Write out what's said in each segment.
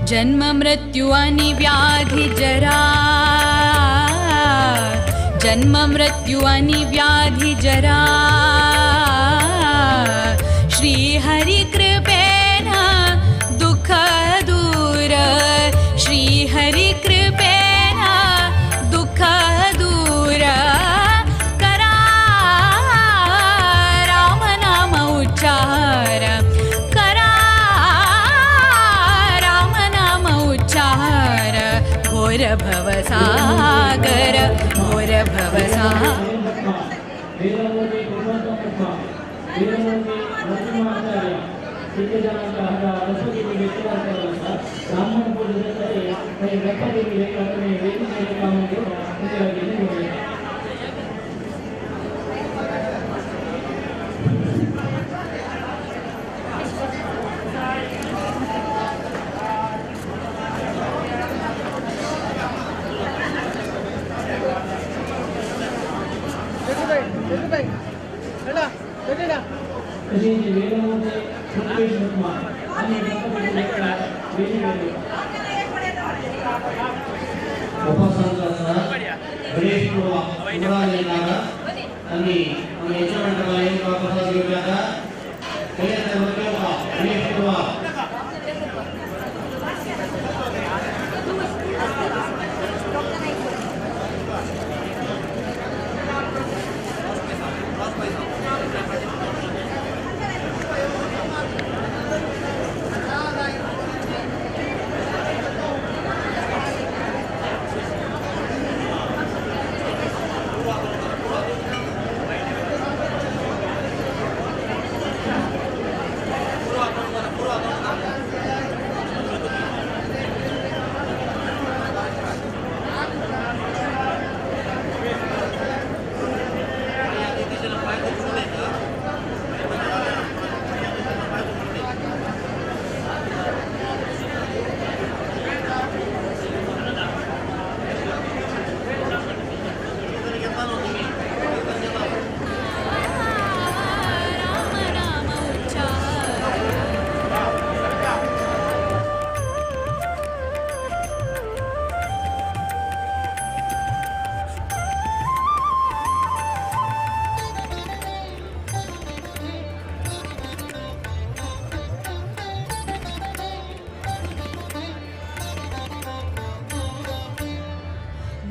जन्म मृत्यु आणि व्याधी जरा, जन्म मृत्यु आणि व्याधी जरा। श्री हरि कृपेन दुःख दूर, श्री हरि कृपेन दुःख दूर। करा राम नाम उच्चार, करा राम नाम उच्चार। घोर भवसागर, घोर भवसागर।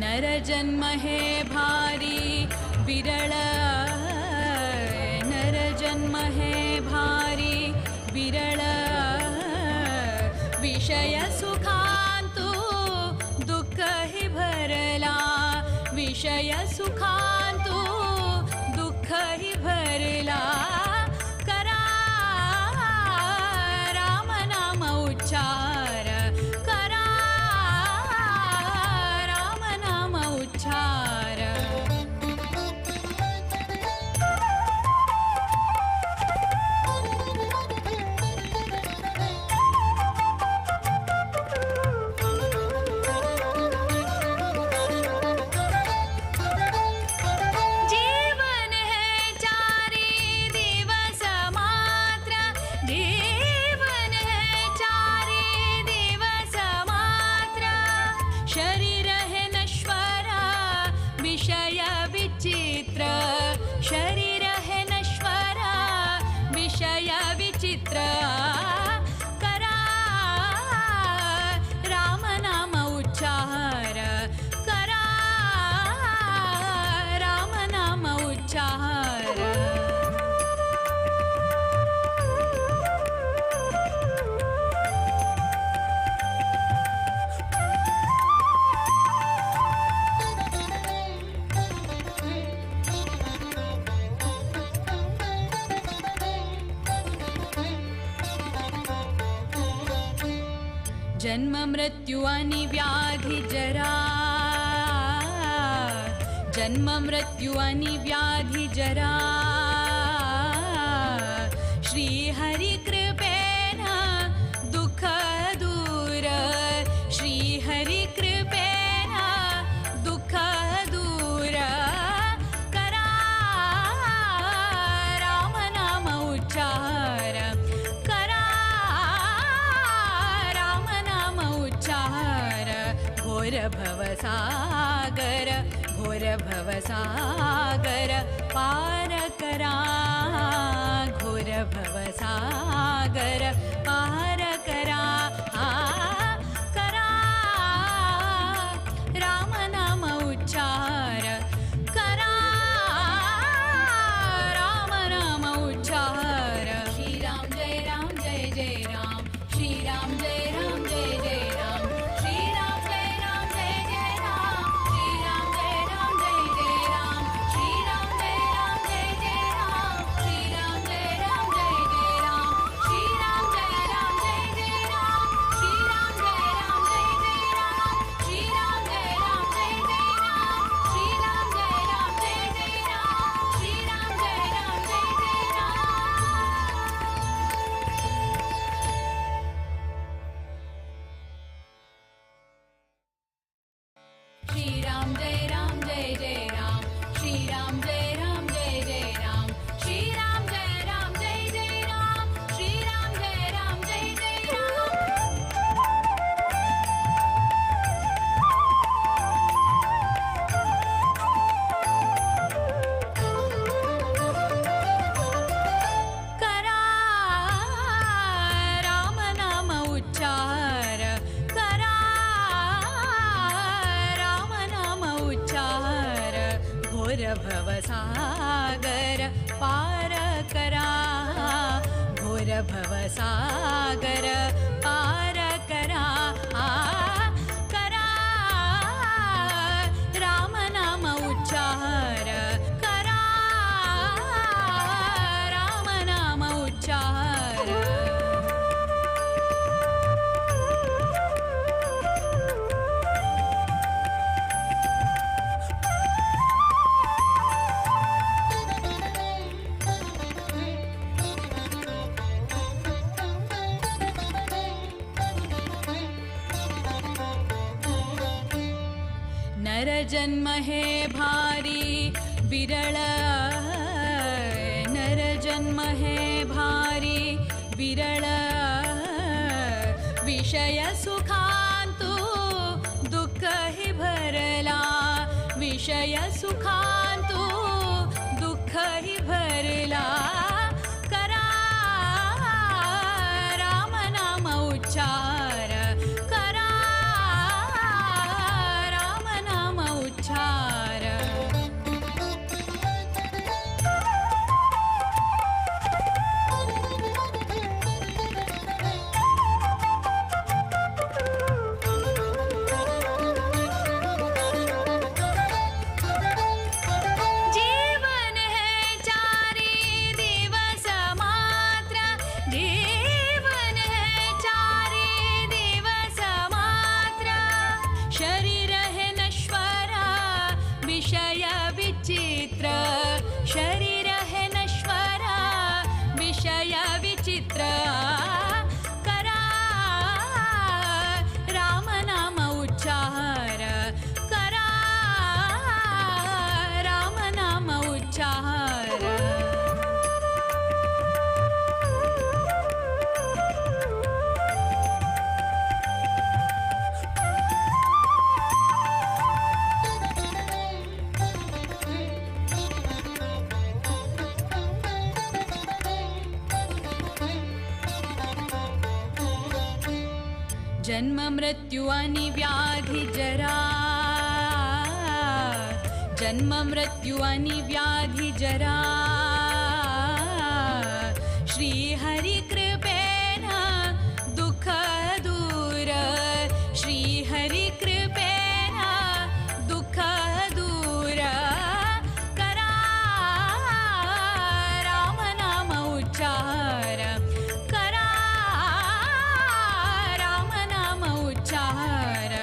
नरजन्म हे भारी विरळ, नरजन्म हे भारी विरळ। विषय सुखांतु दुःख हि भरला, विषय सुखांतु दुःख हि भरला। करा राम नाम उच्चार, करा राम नाम उच्चार। जीवन है चारी दिवस मात्र, जीवन है चारी दिवस मात्र। शरीर है नश्वर विषय विचित्र, शरीर है नश्वर विषय विचित्र। करा राम नाम उच्चार, करा राम नाम उच्चार। जन्म मृत्यु आणि व्याधी जरा, जन्म मृत्यु आणि व्याधी जरा। श्री हरि कृपेन दुःख दूर, श्री हरि कृपेन दुःख दूर। करा राम नाम उच्चार, करा राम नाम उच्चार घोर भवसागर घोर भवसागर पार करा घोर भवसागर पार करा करा राम नाम उच्चार करा राम नाम उच्चार। श्री राम जय राम जय जय राम श्री राम जय राम जय जय राम श्री राम जय राम जय जय राम श्री राम जय राम जय जय राम श्री राम जय राम जय जय राम श्री राम जय राम जय जय राम श्री राम जय राम जय जय राम श्री राम जय राम जय जय राम श्री राम जय राम जय जय राम श्री राम जय राम जय जय राम श्री राम जय राम जय जय राम। श्री राम जय राम जय जय राम श्री राम जय राम जय जय राम श्री राम जय राम जय जय राम श्री राम जय राम जय जय राम। करा राम नाम उच्चार करा राम नाम उच्चार घोर भवसागर पार करा घोर भवसागर पार करा करा राम नाम उच्चार करा राम नाम उच्चार। नर जन्म हे भारी विरळ नर जन्म हे भारी विरळ विषय सुखांतु दुःख हि भरला विषय सुखांतु दुःख हि भरला करा राम नाम उच्चार करा राम नाम उच्चार। जीवन है चारी दिवस मात्र जीवन है चारी दिवस मात्र शरीर है नश्वर विषय विचित्र शरीर है नश्वर विषय विचित्र करा राम नाम उच्चार करा राम नाम उच्चार। जन्म मृत्यु आणि व्याधी जरा जन्म मृत्यु आणि व्याधी जरा श्री हरि कृपेन दुःख दूर श्री हरि कृपेन दुःख दूर करा राम नाम उच्चार करा राम नाम उच्चार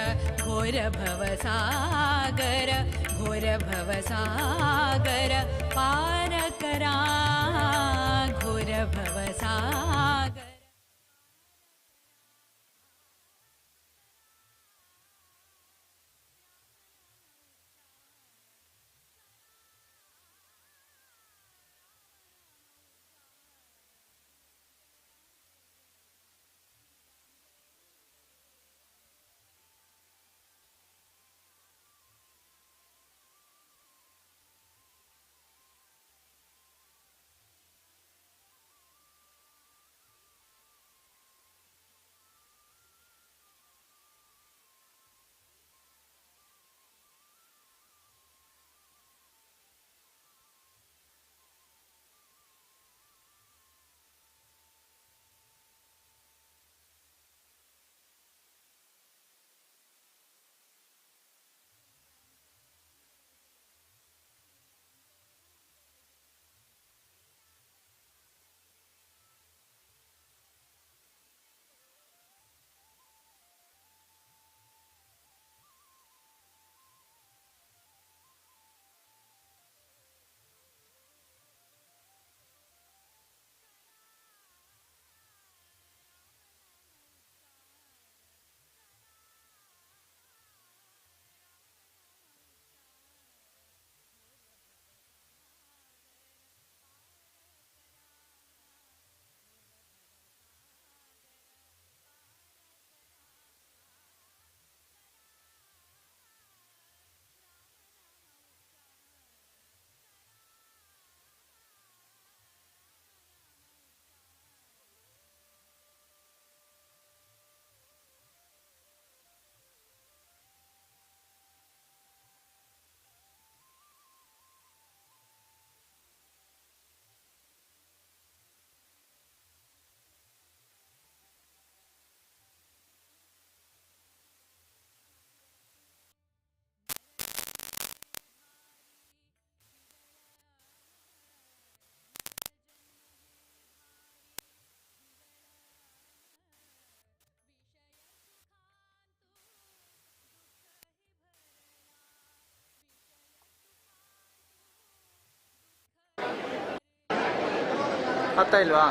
घोर भवसागर घोर भवसागर पार करा घोर भवसागर। ಆಗ್ತಾ ಇಲ್ವಾ?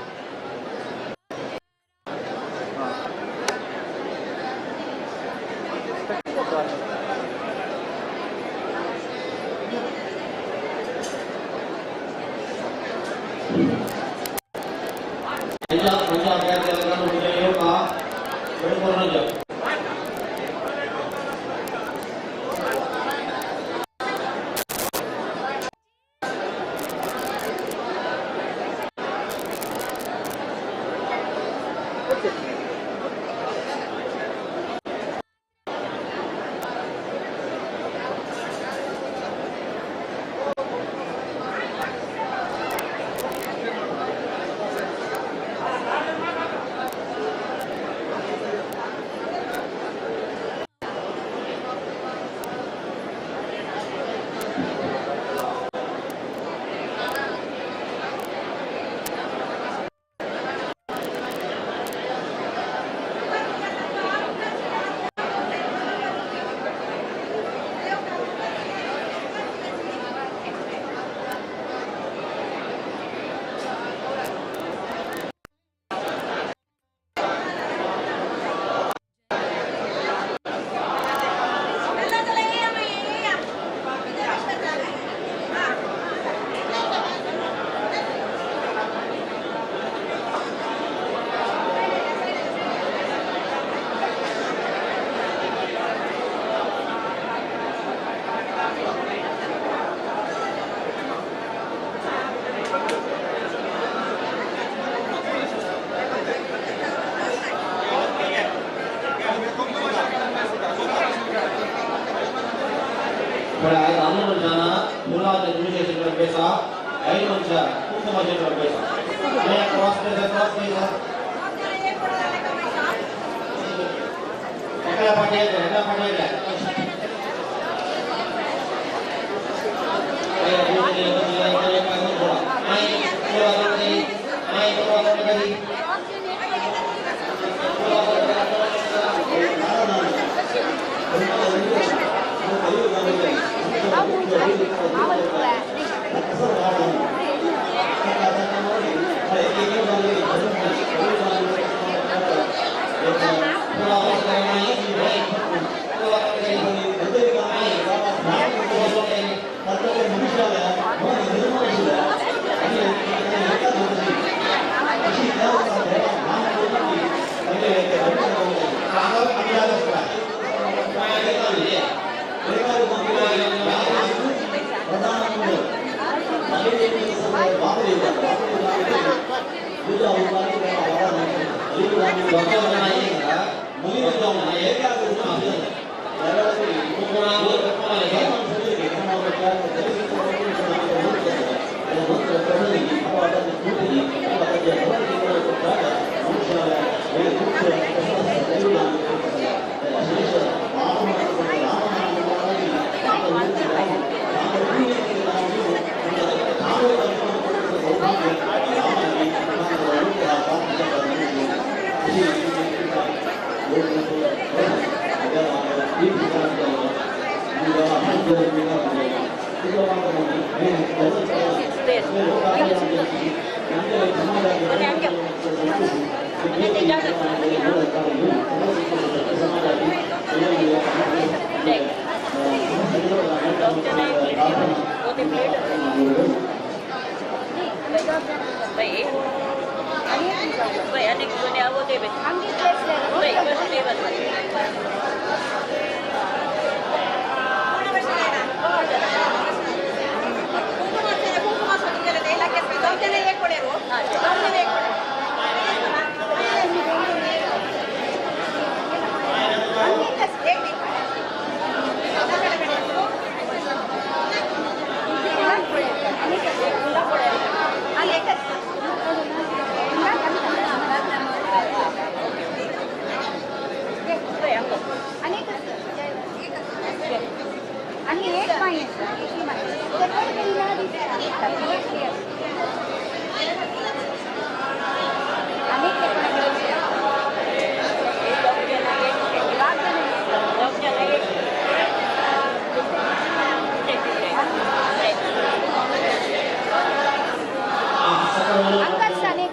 Angkat sana.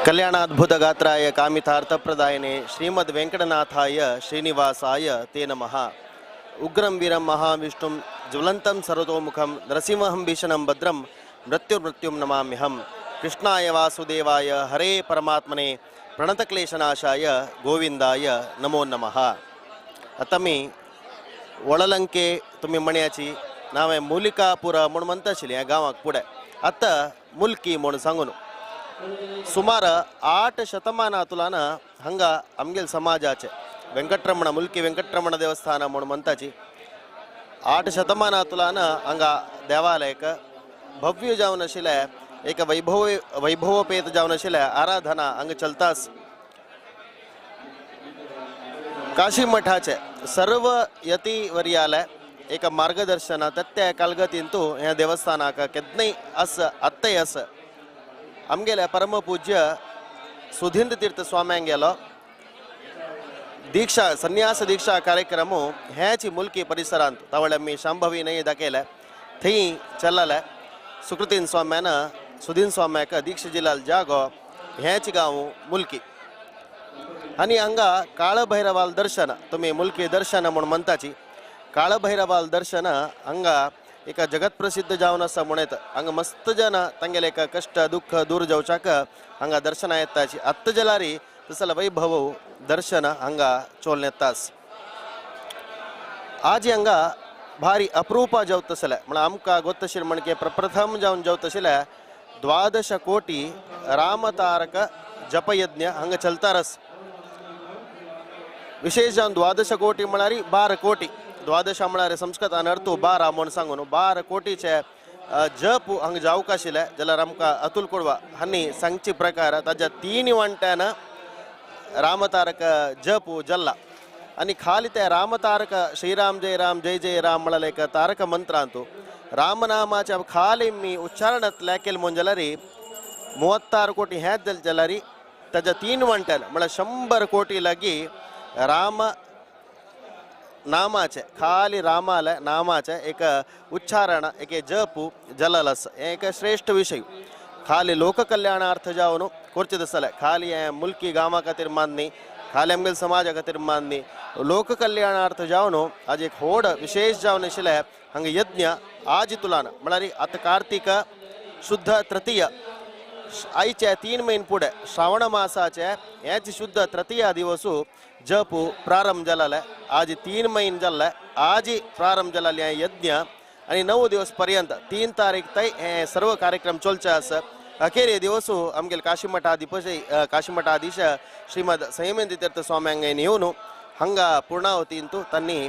ಕಲ್ಯಾಣಾದ್ಭುತ ಗಾತ್ರಾಯ ಕಾಮಿತಾರ್ಥಪ್ರದಾಯನೆ ಶ್ರೀಮದ್ ವೆಂಕಟನಾಥಾಯ ಶ್ರೀನಿವಾಸಾಯ ತೇ ನಮಃ. ಉಗ್ರಂ ವೀರಂ ಮಹಾವಿಷ್ಣುಂ ಜ್ವಲಂತಂ ಸರ್ವತೋಮುಖಂ ನರಸಿಂಹಂ ಭೀಷಣಂ ಭದ್ರಂ ಮೃತ್ಯುರ್ಮೃತ್ಯುಂ ನಮಾಮ್ಯಹಂ. ಕೃಷ್ಣಾಯ ವಾಸುದೇವಾಯ ಹರೇ ಪರಮಾತ್ಮನೆ ಪ್ರಣತಕ್ಲೇಶನಾಶಾಯ ಗೋವಿಂದಾಯ ನಮೋ ನಮಃ. आतां मी वळलंके तुमी मण्याची नांव मुलिकापुरा म्हूण म्हणटा आशिल्ली ह्या गांवाक फुडें, आतां मुल्की म्हूण सांगून सुमार 8 शतमानातुलान हांगा आमगेल समाजाचे वेंकटरमण मुल्की वेंकटरमण देवस्थान म्हूण म्हणटाची 8 शतमानातुलान हांगा देवालयक भव्य जावन आशिल्लें एक वैभवोपेत जावन आशिल्लें आराधना हांगा चलतास. काशी मठाचे सर्व यती वर्याले एक मार्गदर्शन तत्या कालगतींतू ह्या देवस्थानाक केन्नाय आस आत्ताय आस. आमगेल्या परमपूज्य सुधींद्र तीर्थ स्वाम्यांगेलो दीक्षा संन्यास दीक्षा कार्यक्रम हेच मुलकी परिसरांत तावळ आमी शांभवी न्हंय दाखयले थंय चल्लाले सुकृतीन स्वाम्यान सुदीन स्वाम्याक दीक्षा जिलाल जागो हेच गांव मुलकी आनी हांगा काळभैरवाल दर्शन तुमी मुलकी दर्शन म्हूण म्हणटाची काळभैरवाल दर्शन हांगा एका जगत प्रसिद्ध जावन आसा म्हूण येता हांगा मस्त जन तांगेले एक कश्ट दुःख दूर जावच्याक हांगा दर्शना येताची आत्त जलारी तसला वैभव दर्शन हांगा चोलन येतास आज हांगा भारी अप्रूपा जावत आसलें म्हळ्यार आमकां गोत्तशील म्हणके प्रप्रथम जावन जावत आशिल्लें 12 कोटी रामतारक जपयज्ञ हांगा चलतारस विशेष जावन 12 कोटी म्हळ्यार 12 कोटी 12 म्हळ्यार संस्कृतान अर्थ 12 म्हूण सांगून 12 कोटीचे जप हांगा जावंक आशिल्लें जाल्यार आमकां अतुल कोडवा हांणी सांगचे प्रकार ताज्या 3 वांट्यान रामतारक जप जल्ला आनी खाली ते रामतारक श्रीराम जय राम जय जय राम म्हळ्यार एक तारक मंत्रांतु रामनामाच्या खाली मी उच्चारणांतल्या केले म्हूण जाल्यार 36 कोटी हेच जाल्यार ताज्या 3 वांट्यान म्हळ्यार 100 कोटी लागीं राम नामाचे खाली रामाले नामाचे एक उच्चारण एक जप जलल आसा हें एक श्रेष्ठ विशय खाली लोककल्याणार्थ जावन करचें दिसतालें खाली हें मुलकी गांवा खातीर माननी खाली आमगेले समाजा खातीर माननी लोककल्याणार्थ जावन आज एक व्हड विशेष जावन आशिल्लें हांगा यज्ञ आज तुलान म्हळ्यार आतां कार्तिक शुद्ध तृतीय आयचे 3 म्हयने फुडें श्रावण मासाचे हेच शुद्ध तृतीया दिवसू जप प्रारंभ जालें आज 3 म्हयने जाल्ले आज प्रारंभ जालें हें यज्ञ आनी 9 दिवस पर्यंत 3 तारीख थंय हे सर्व कार्यक्रम चलचे आसा अखेर दिवसू आमगेले काशीमठाधीपश काशीमठाधीश श्रीमद संयमेंद्र तीर्थ स्वाम्यांक येवन हांगा पूर्णावतींतू तांणी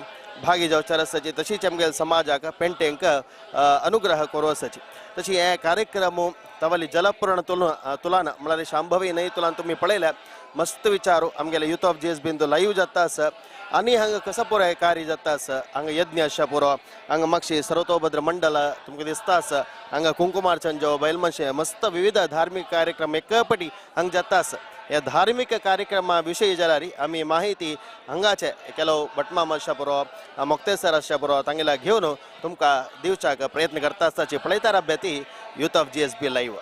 भागी जावचे आसाची तशीच आमगेले समाजाक पेंटेंक अनुग्रह करूं आसाची तशी हे कार्यक्रम तवली जलपूर्ण तुलान म्हळ्यार शांभवी न्हंय तुलान तुमी पळयल्या मस्त विचारू आमगेले यूथ ऑफ जीएस बिंदू लायव्ह जाता आसा आनी हांगा कसो पुरो हें कार्य जाता आसा हांगा यज्ञ आसा पुरो हांगा मागशी सर्वतोभद्र मंडल तुमकां दिसता आसा हांगा कुंकुमार्चन जो बैलमनशे मस्त विविध धार्मीक कार्यक्रम एकपटी हांगा जाता आसा ह्या धार्मीक कार्यक्रमा विशयी जाल्यार आमी माहिती हांगाचे ಕೆಲವು भटमाम आसा पुरो मोक्तेसर आसा पुरो तांगेल्या घेवन तुमकां दिवच्याक प्रयत्न करता आसताची पळयता अभ्यती youth of GSB live.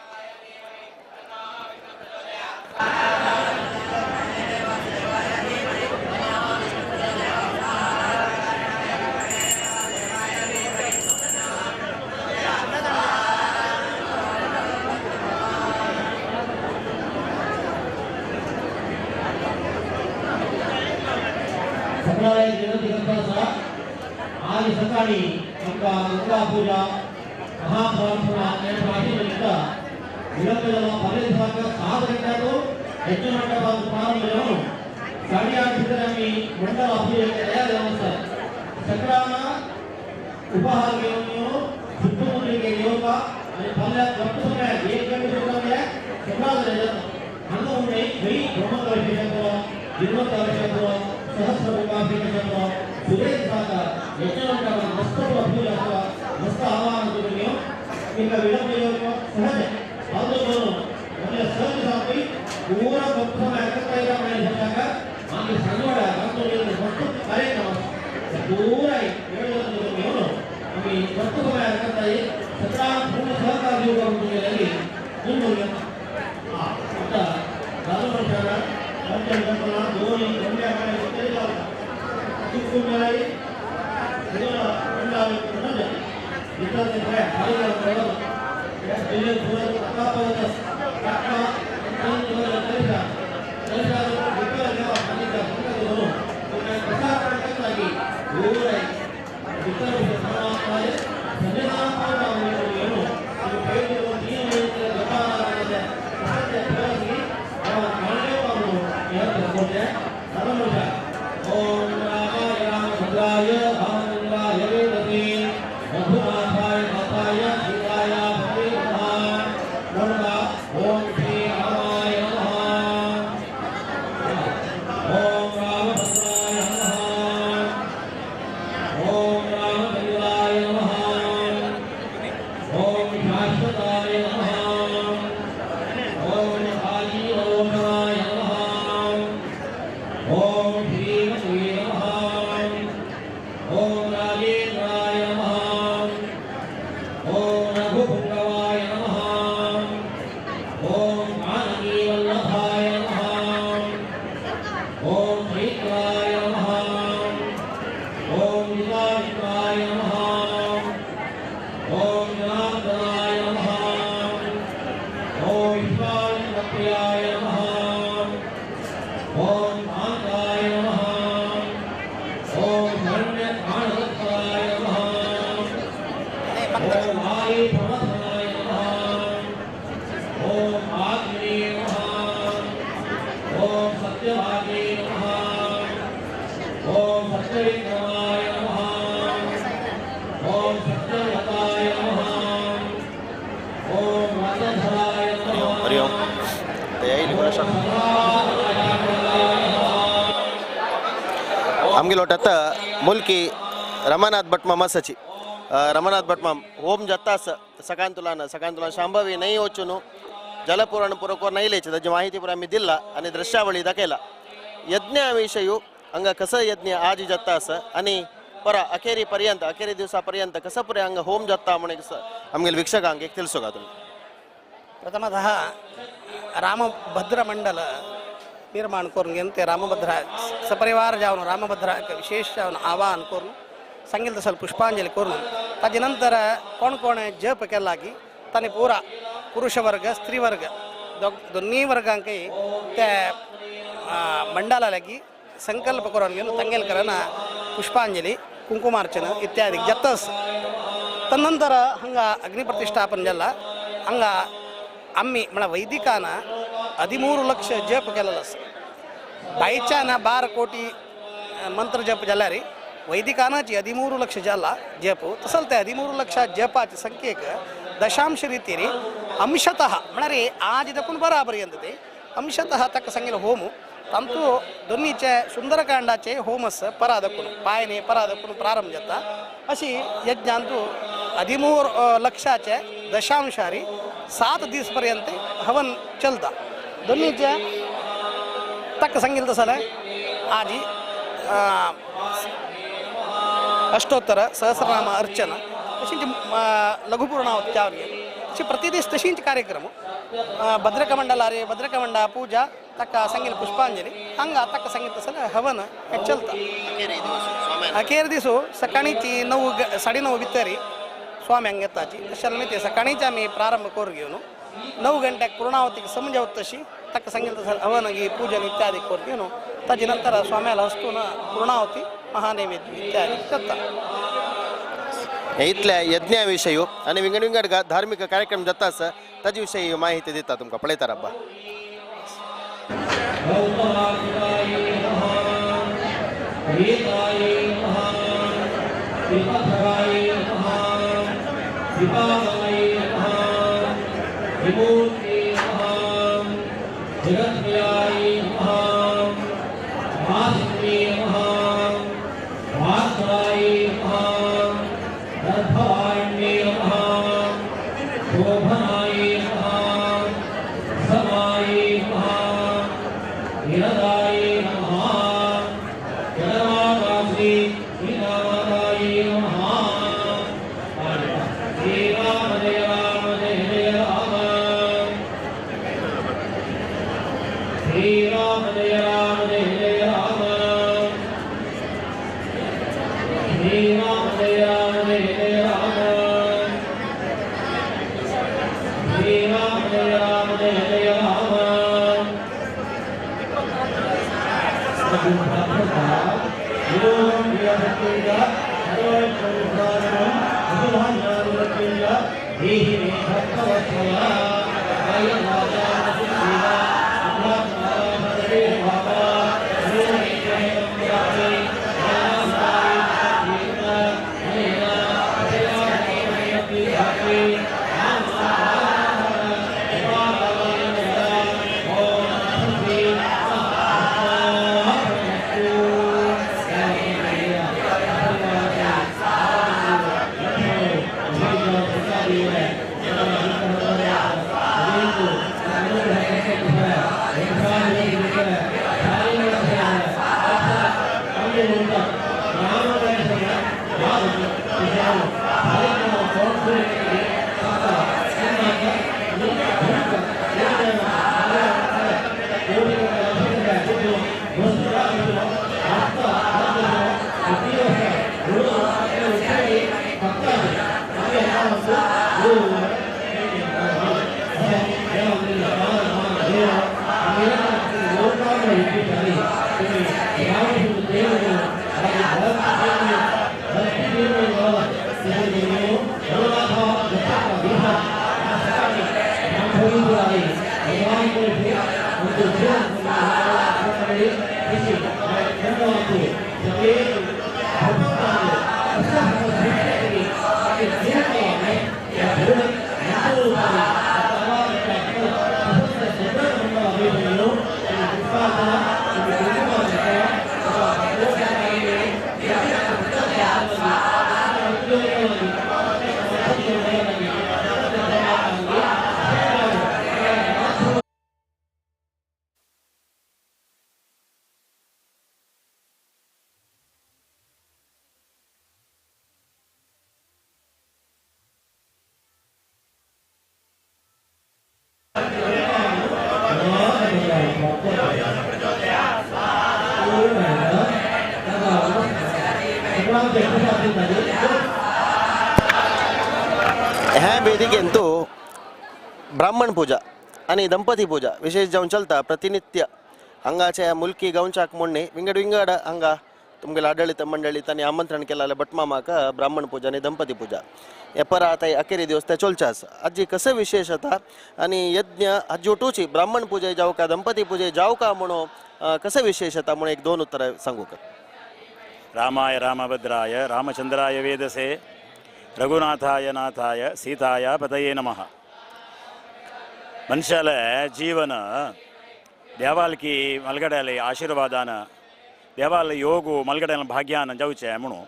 आज सकाळी आमकां दुर्गा पूजा महाप्रार्थना विलंब पावणे 7 गंट्याचो यज्ञमंडपात प्रारंभ जावन 8:30 भितर आमी मंडप पूजेक तयार जावन आसात. सगळ्यांना उपहार घेवन येवन शुद्धमुद्रिके घेवपा आनी फाल्यां गप्प समयाक 1 गंटे सुद्दां सगळा जाता. हांगा उणें खंय ब्रह्मकलशें करो, जीर्णोद्धार करो, सहस्ररूपाभिषेक करो, सुरेश जाता यज्ञमंडपात मस्त पूजा आसा, मस्त आवाहन करून घेवन तांकां विलंब येवप सहज ಅದು ನಮಗೆ ಸಹಜ ಸಾಪಿ ಪೂರ ಭಕ್ತನ ಆమె ಸಂಗಡ ಮಸ್ತ್ ಕಾರ್ಯಕ್ರಮ ಪೂರ ಹೇಳುವ ನಮಗೆ ಪ್ರಸ್ತುತ ಸದಾ ಪೂರ್ಣ ಸಹಕಾರ ಮುಂದುವರಿಯುತ್ತ ओम श्री रामाय नमः। मित्राय नमः। ओम विश्वामित्राय नमः। ओम जनार्दनाय नमः। ओम विश्वामित्रप्रियाय नमः। ओम कांताय नमः। ओम शरण्यप्राणदत्ताय नमः। ओम आयुर्प्रमथनाय नमः। ओम आग्नेय नमः। ओम सत्यभागे नमः। ओम सत्यविक्रमाय नमः। ओम सत्यव्रताय नमः। ओम व्रतधराय नमः। हरिओम आमगेलो आतां मुल्की रमानाथ भट मामा आसाची. रमानाथ भट माम होम जाता आसा सकांतुलान सकांतुलान शांभवी नाही वचून जलपुराण पुरको नाही लेचे ताजी माहिती पुरा आमी दिला आनी दृश्यावळी दाखयला. यज्ञा विशयू हांगा कसं यज्ञ आज जाता आसा आनी परा अखेरी पर्यंत अखेरी दिवसा पर्यंत कसं पुरे हांगा होम जाता म्हण आमगेले वीक्षकांक एक तिळसो तुमी. प्रथमतः रामभद्रमंडल निर्माण करून घेवन ते रामभद्र सपरिवार जावन रामभद्राक विशेष जावन आवाहन करून सांगेल तसल पुष्पांजली करून ताजे नंतर कोण कोण जप केला की ताणें पुरा पुरुष वर्ग स्त्री वर्ग दोन्ही वर्गांकय ते मंडला लागी संकल्प करून घेवन तांगेल करना पुष्पांजली कुंकुमार्चन इत्यादी जाताच. तदनंतर हांगा अग्निप्रतिष्ठापन जाला हांगा आम्ही म्हळ्यार वैदिकान 13 लक्ष जप केलेलो आसा. बायच्यान 12 कोटी मंत्र जप जाल्यार वैदिकानाची 13 लक्ष जाला जप. तसल ते 13 लक्ष जपाचे संख्येक दशांश रीतीन अंशतः म्हळ्यार आज देखून बराबर येता ते अंशतः ताका सांगिल्लो होम तांतू दोन्हीचे सुंदरकांडाचे होमस परा दाखून पायने परा दाखून प्रारंभ जाता. अशी यज्ञांतू 13 लक्षाचे दशांशारी 7 दीस पर्यंत हवन चलता. दोन्हीचे ताका सांगितलं तसं आजी अष्टोत्तर सहस्रनाम अर्चना तशीच लघुपूर्णावती तशी प्रतिदिस तशीच कार्यक्रम भद्रकमंडलारे भद्रकमंडा पूजा ताका सांगितलं पुष्पांजली हांगा ताका सांगितलं तसं हवन हें चलता. अखेर दिसू सकाळीची 9 9:30 भितर स्वाम्यांक येताची तशें ते सकाळीच आमी प्रारंभ करून घेवन 9 गंट्याक पूर्णावतीक समजावत तशी ताका सांगितलं तसं हवन गी पूजन इत्यादी करून घेवन ताजे नंतर स्वाम्याला हस्तून पूर्णावती महानैवेद्य इत्यादी करता. इतल्या यज्ञा विशयी आनी विंगड विंगड धार्मिक कार्यक्रम जाता आसा ताजे विशयी माहिती दिता तुमकां पळयता रब्बा. ह्या वेदिकेंतु ब्राह्मण पूजा आणि दंपती पूजा विशेष जावन चलता प्रतिनित्य हांगाचे मुलकी गांवच्याक म्हणणे विंगड विंगड हांगा तुमगेले आडळीत मंडळी तांणी आमंत्रण केलें भटमामाक ब्राह्मण पूजा आनी दंपती पूजा हे परत अखेरी दिवस ते चलचे आसा. आजी कशें विशेष आता आनी यज्ञ आजी उठोवची ब्राह्मण पूजा जावं का दंपती पूजा जावं का म्हणून कशें विशेष येता म्हणून एक दोन उतरां सांगू का. रामाय रामभद्राय रामचंद्राय वेदसे रघुनाथाय नाथाय सीताय पतये नमः. ಮನುಷ್ಯಲ ಜೀವನ ದೇವಾಲಕಿ ಮಲ್ಗಡೆಯಲ್ಲಿ ಆಶೀರ್ವಾದಾನ ದೇವಾಲ ಯೋಗು ಮಲ್ಗಡೆಯ ಭಾಗ್ಯಾನ ಜೌಚೆ ಮುಣು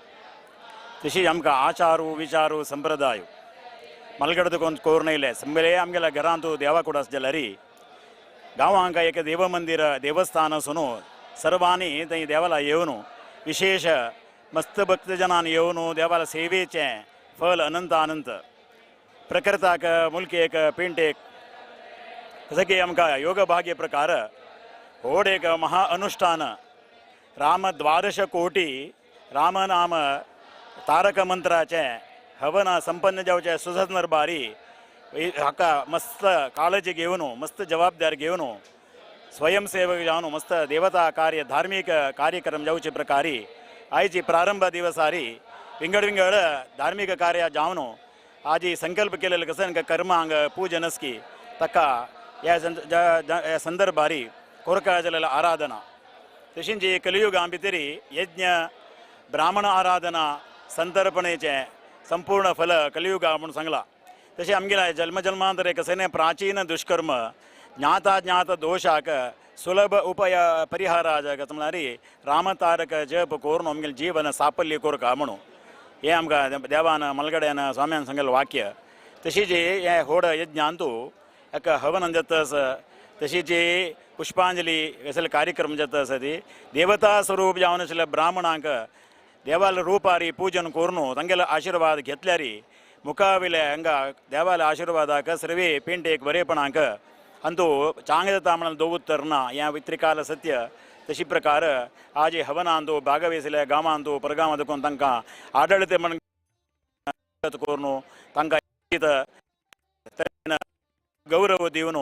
ತಶಿ आमकां आचारू विचारू संप्रदाय मलगडदकोन कोरनयले संबले आमगेल्या घरांतू देवा कुडास जाल्यारी गांवांक एक देवमंदिर देवस्थान आसून सर्वांनी थंय देवाला येवन विशेष मस्त भक्तजनान येवन देवाला सेवेचें फल अनंत अनंत प्रकृताक मुलकेक पेंटेक जसं की आमकां योगभाग्य प्रकार व्हड एक महा अनुष्ठान राम द्वादश कोटी रामनाम तारक मंत्राचें हवन संपन्न जावचें सुसंदर्भारी हाका मस्त काळजी घेवन मस्त जबाबदारी घेवन स्वयंसेवक जावन मस्त देवता कार्य धार्मीक कार्यक्रम जावचे प्रकारी आयची प्रारंभ दिवसारी विंगड विंगड धार्मीक कार्य जावन आजी संकल्प केलेले कसं कर्मांग पूजनस्की ताका ह्या संदर्भारी कोरकाजलेला आराधना तशींच कलियुगां भितरी यज्ञ ब्राह्मण आराधना संतर्पणेचें संपूर्ण फल कलियुगा म्हूण सांगलां. तशें आमगेल्या जल्मजल्मांतरे कसलें प्राचीन दुष्कर्म ज्ञाताज्ञात दोशाक सुलभ उपय परिहाराक म्हळ्यार रामतारक जप करून आमगेलें जीवन साफल्य कोरका म्हणून हें आमकां देवान मलगड्यान स्वाम्यान सांगलें वाक्य. तशीच हें व्हड यज्ञांतू एक हवन जाता आसा तशीच पुष्पांजली असले कार्यक्रम जाता आसा ती देवता स्वरूप जावन आशिल्ल्या ब्राह्मणांक देवाल रुपारी पूजन करून तांगेलो आशिर्वाद घेतल्यारी मुखाविले हांगा देवाल्या आशिर्वादाक सर्वे पेंटेक बरेपणाक अंतू चांग जाता म्हणून दवुत्तर ना ह्या त्रिकाल सत्य तशी प्रकार आज हवनांतू भागवेसले गांवांतू परगांवां देखून तांकां आडळते म्हण करून तांकां गौरव दिवन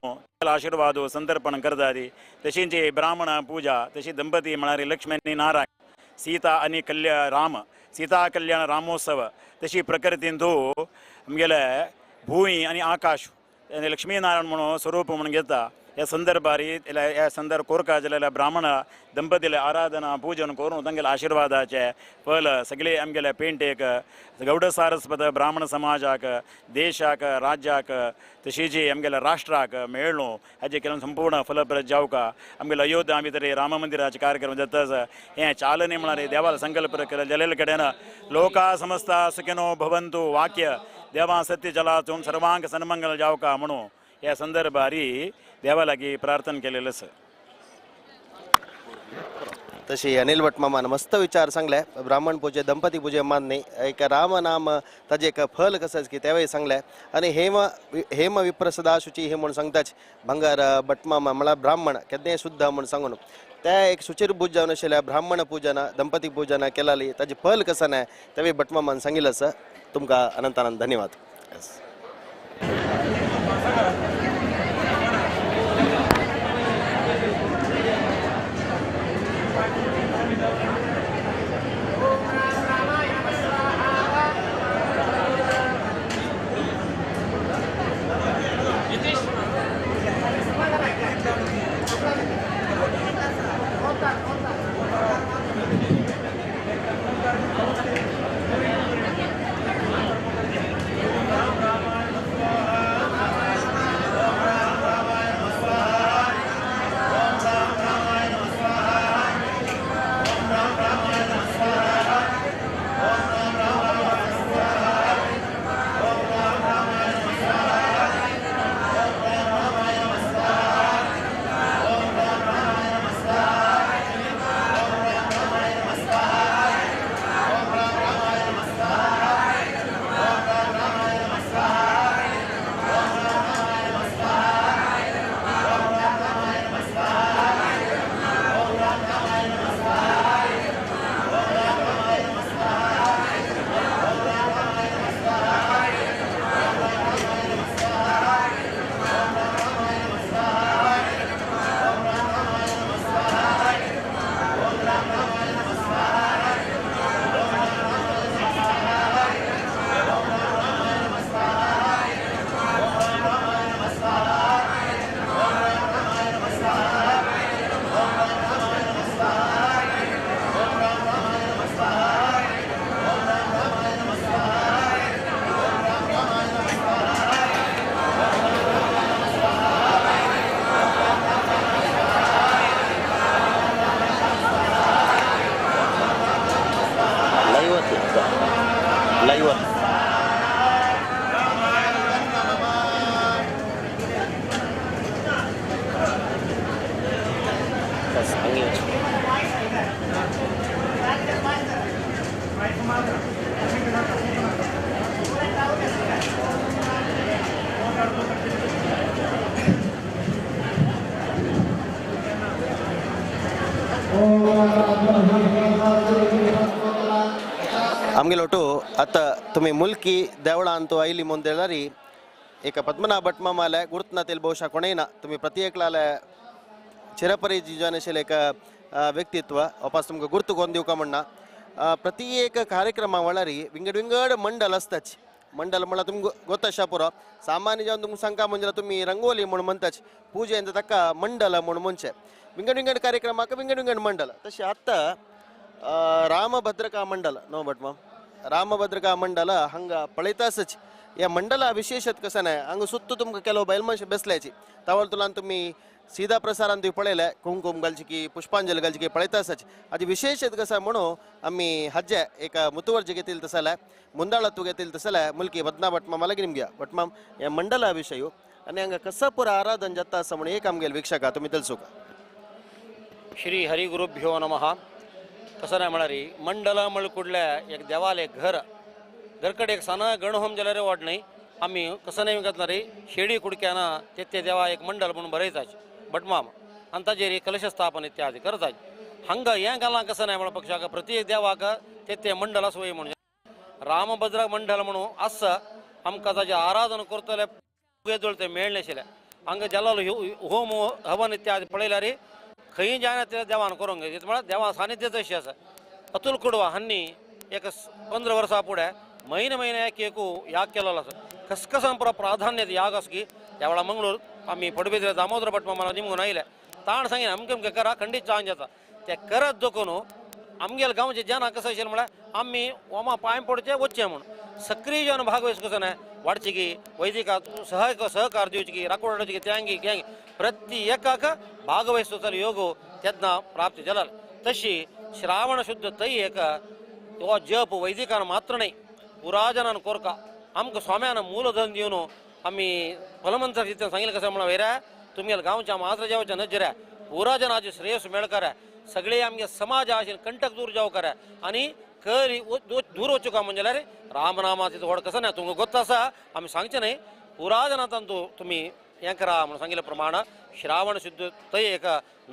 आशिर्वाद संतर्पण करतारी. तशींच ब्राह्मण पूजा तशी दंपती म्हळ्यार लक्ष्मी आनी नारायण सीता आनी कल्या राम सीता कल्याण रामोत्सव तशी प्रकृतींतू आमगेले भूंय आनी आकाश लक्ष्मीनारायण म्हणून स्वरूप म्हणून घेता. ह्या संदर्भारी ह्या संदर्भ कोरका जालेल्या ब्राह्मण दंपतीले आराधना पूजन करून तांगेले आशिर्वादाचे फल सगळे आमगेले पेंटेक गौड सारस्वत ब्राह्मण समाजाक देशाक राज्याक तशीच आमगेल्या राष्ट्राक मेळ्ळो हाजे केल्यान संपूर्ण फलप्रद जावका. आमगेले अयोध्या भितर राम मंदिराचे कार्यक्रम जाता हें चालने म्हळ्यार देवाला संकल्प केले जालेले कडेन लोका समस्ता सुखिनो भवंतु वाक्य देवा सत्य जलातून सर्वांक सन्मंगल जावका म्हणून ह्या संदर्भारी देवा लागीं प्रार्थना केलेलं आसा. तशी अनिल भटमामान मस्त विचार सांगले ब्राह्मण पूजे दंपती पूजे मान्य एक रामनाम ताजें एक फल कसं की तेवूय सांगले आनी हेम हेम विप्र सदाशुची हे म्हूण सांगताच भांगर भटमामा म्हळ्यार ब्राह्मण केन्नाय शुद्ध म्हूण सांगून त्या एक शुचिरभूत जावन आशिल्ल्या ब्राह्मण पूजन दंपती पूजन केलाली ताजें फल कसं ना तेवूय भटमामान सांगिल्लें आसा. तुमकां अनंत अनंत धन्यवाद. लाईव्हर. आमगेलो टू आतां तुमी मुल्की देवळांत आयली म्हूण जाल्यार एक पद्मनाभ भट मामाले गुर्तना ಬಹುಶಃ कोणय ना तुमी प्रति एकलाले चिरपरिचित जावन एक व्यक्तित्व वापस तुमकां गुर्त कोन्न दिवका म्हणना. प्रति एक कार्यक्रमा वेळार विंगड विंगड मंडल आसताच. मंडल म्हणल्यार तुमकां गोत पुरो सामान्य जावन तुमकां सांगता म्हणजे तुमी रंगोली म्हूण म्हणटाच पुजेन ताका मंडल म्हूण म्हणचें. विंगड विंगड कार्यक्रमाक विंगड विंगड मंडल. तशें आतां रामभद्रका मंडल नो भट माम रामभद्रका मंडल हांगा पळयतासच. ह्या मंडला विशेषत कसं नाही हांगा सुत्त तुमकां ಕೆಲವು बैल मनशां बेसल्याची तावळ तुलान तुमी सीधा प्रसारान तुमी पळयलें कुंकुम घालची की पुष्पांजली घालची की पळयतासच. हाजी विशेषत कसं म्हणून आमी हाजे एक मुतुवर्जी घेतील तसं जाल्यार मुंदाळत्व घेतील तसं जाल्यार मुलकी पद्मनाभ भटमामा लागीं निमग्या. भटमाम ह्या मंडला विशय आनी हांगा कसं पुरा आराधन जाता आसा म्हणून एक आमगेले वीक्षका तुमी तेलसुका. श्री हरिगुरुभ्यो नमः. कसं नाही म्हळ्यार मंडल म्हळ कुडल्या एक देवाले घर घरकडे एक सान गणहोम जाल्यार वाड न्हय आमी कसं नाही घातला रे शेडी कुडक्यान ते ते देवा एक मंडल म्हणून बरयताच भटमाम आनी ताजेर कलश स्थापन इत्यादी करताच. हांगा हें घालां कसं नाही म्हळ्यार पक्षाक प्रत्येक देवाक ते ते मंडल आसवय म्हणून रामभद्र मंडल म्हणून आसा आमकां ताजें आराधन करतले ते मेळनाशिल्लें. हांगा जालो होम हवन इत्यादी पळयल्यार खंय जायना ते देवान करूंक जाय म्हळ्यार देवा सानिध्य तशें आसा. अतुल कुडवा हांणी एक 15 वर्सां फुडें म्हयने म्हयने एक एक याग केलेलो आसा. खसखसान पुरो प्राधान्य याग आसा की त्या वेळार मंगळूर आमी पडबिद्रे दामोदर भट मामा निमगून आयले ताण सांगिन अमकें अमकें करा खंडीत चांग जाता ते करत देखून आमगेले गांवचे जना कसं आशिल्लें म्हळ्यार आमी ओमा पांय पडचे वचचें म्हूण सक्रीय जावन भागवयस कसो न्हय वाडची की वैदिका सहकार दिवची की राखोड की त्यांगी गँग प्रति एकाक भागवयस योग तेन्ना प्राप्त जालो. तशी श्रावण शुद्ध तय एक हो जप वैदिकान मात्र न्हय पुराजनान कोरका आमकां स्वाम्यान मूलधन दिवन आमी फलमंत्र सांगिल्लें कसं म्हणल्यार वयरा तुमगेले गांवच्या मात्र जेवच्या नजऱ्या पुराजनाचे श्रेयस मेळकर सगळे आमगे समाज आशिल्ले कंटक दूर जावकर आनी करी दूर वचूका म्हणजे जाल्यार रामनामाचें व्हड कसं ना तुमकां गोत्त आसा आमी सांगचें न्हय पुराजनांत तुमी हें करा म्हणून सांगिल्ले प्रमाण श्रावण शुद्ध तय एक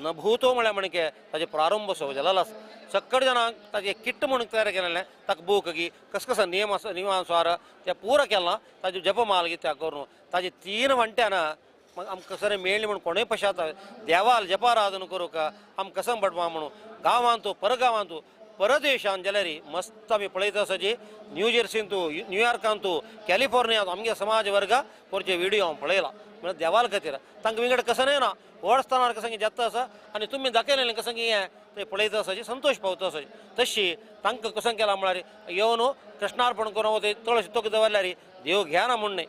नभूतो म्हळ्यार म्हणके ताजे प्रारंभ सो जालो आसा. सक्कड जाणांक ताजें किट्ट म्हणून तयार केलेलें ताका बूक गी कस नियम आसा नियमानुसार तें पुरो केलां ताजे जपमाल गी त्या करून ताजे 3 वांट्यान आमकां कसं मेळ्ळी म्हणून कोणूय पश्चात देवाल जपाराधन करूंक आमकां कसं भटमा म्हणून गांवांत परगांवांत परदेशान जाल्यार मस्त आमी पळयता आसा जी न्यू जर्सींतू न्यूयॉर्कांतू कॅलिफोर्नियांत आमगे समाज वर्ग पोरचे व्हिडियो हांव पळयला म्हळ्यार देवाल खातीर तांकां विंगड कसं न्हय ना व्हड स्थानार कसं जाता आसा आनी तुमी दाखयलें कसं हें ते पळयता आसा संतोश पावता आसा. तशी तांकां कसं केलां म्हळ्यार येवन कृष्णार्पण करून ते तुळशी तोक दवरल्यार देव घेना म्हूण न्हय.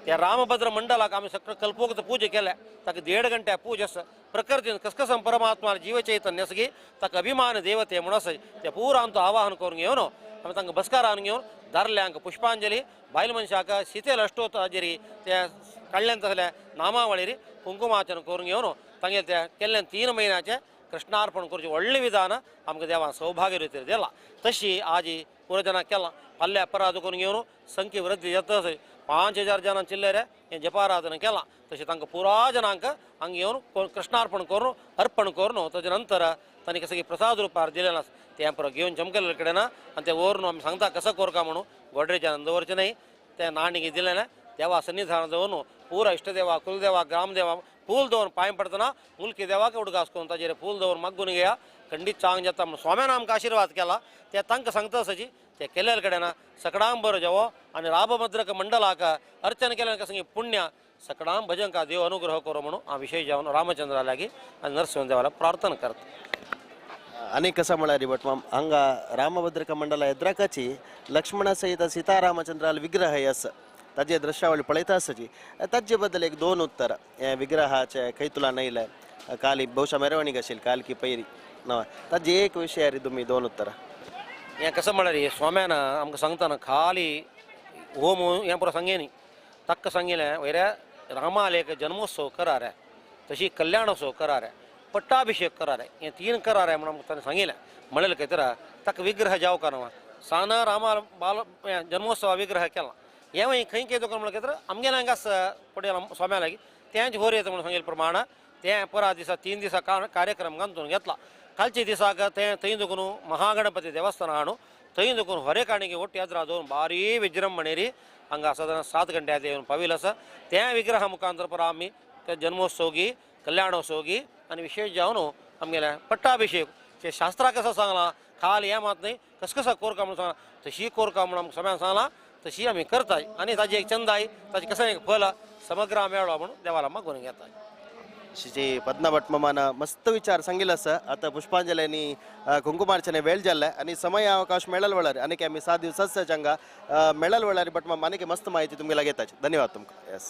त्या रामभद्र मंडलाक आमी सगळं कल्पोक्त पूजा केल्या ताका 1.5 घंटे पूजा आसा. प्रकृतीन कसकसम परमात्मा जीवचैतन्य आसा की ताका अभिमान देवते म्हणून आसा ते पुरा आमचो आवाहन करून घेवन आमी तांकां बसकारान घेवन दारल्यांक पुष्पांजली बायल मनशाक शितेल अष्टोत्तराचेर त्या काडल्यान तसल्या नामावळीर कुंकुमार्चन करून घेवन तांगेले त्या केल्ल्यान 3 म्हयन्याचें कृष्णार्पण करचें व्हडलें विधान आमकां देवान सौभाग्य रितीर दिलां. तशी आजी पुरजनाक केलां फाल्यां पराद करून घेवन संख्य वृद्धी जाता आसा 5000 जाणां चिल्लर हें जपाराधन केलां. तशें तांकां पुरा जणांक हांगा येवन कृष्णार्पण करून अर्पण करून ताजे नंतर तांणी कसं की प्रसाद रुपार दिलें आसा तें पुरो घेवन चमकल्ले कडेन आनी तें व्हरून आमी सांगता कसो कोरका म्हणून गोडरेच्यान दवरचें न्हय तें नाणी दिलें ना देवा सन्निधान दवरून पुरा इश्टदेवा कुलदेवा ग्रामदेवा फूल दवरून पांय पडटना मुलकी देवाक उडगास करून ताजेर फूल दवरून मागून घेया खंडीत चांग जाता म्हणून स्वाम्यान आमकां आशिर्वाद केला ते तांकां सांगता आसा जी ते केल्ले कडेन सकडां बरो जावो आनी रामभद्रक मंडलाक अर्चन केल्यान कसं पुण्य सकडां भजनका देव अनुग्रह करो म्हणून हांव विशेष जावन रामचंद्रा लागीं आनी नरसिंह देवाला प्रार्थना करता. आनी कसं म्हळ्यार भटमाम हांगा रामभद्रक मंडला एद्राकाची लक्ष्मणा सहित सीतारामचंद्राल विग्रह आसा ताजे दृश्यावळी पळयता आसाची ताजे बद्दल एक 2 उत्तर हे विग्रहाचे खंय तुला नयले काली बहुशा मेरवणीक आशिल्ली कालकी पैरी नवा ताजे एक विशयार तुमी 2 उत्तरां. हें कसं म्हळ्यार स्वाम्यान आमकां सांगतना खाली होम हें पुरो सांगे न्ही, ताका सांगिल्लें वयल्या रामाले एक जन्मोत्सव करार आहे, तशी कल्याणोत्सव करार आहे, पट्टाभिषेक करार आहे, हें तीन करार आहे म्हणून आमकां ताणें सांगिल्लें. म्हणलें खंय तर ताका विग्रह जावका न्हू, साना रामा बाल जन्मोत्सव विग्रह केला. हें मागीर खंय केदो म्हणलें खंय तर आमगेलें हांगा आसा पटेल स्वाम्या लागीं तेंच होर येता म्हणून सांगिल्ले प्रमाण तें परा दिसा 3 दिसा कार्यक्रम घालून घेतला. कालच्या दिसाक तें थंय दुखून महागणपती देवस्थान हाडून थंय दुखून हरेकाणीक ಒಟ್ಟು यात्रा दवरून भारी विजृंभणेरी हांगा सादारण 7 घंट्यात येवन पाविल्लो आसा. त्या विग्रहा मुखांतर परा आमी त्या जन्मोत्सवगी कल्याणोत्सवगी आनी विशेष जावन आमगेल्या पट्टाभिषेक ते शास्त्रा कसं सांगलां खाल हें मात न्ही कस कसा कोरका म्हणून सांगलां तशी कोरका म्हणून आमकां सगळ्यांक सांगलां तशी आमी करताय आनी ताजी एक चंदाय ताजें कशें एक फल समग्र मेळ्ळो म्हणून देवाला मागून घेताय. श्री पद्मा भटमामान मस्त विचार सांगितलं असं. आता पुष्पांजली आणि कुंकुमार्चने वेळ जाल्ले आणि समय अवकाश मेळल वळार आनी आमी 7 दिवसाच चंगा मेळल वळार भटमाम आनी मस्त माहिती तुमगे घेताची. धन्यवाद तुमकां. येस.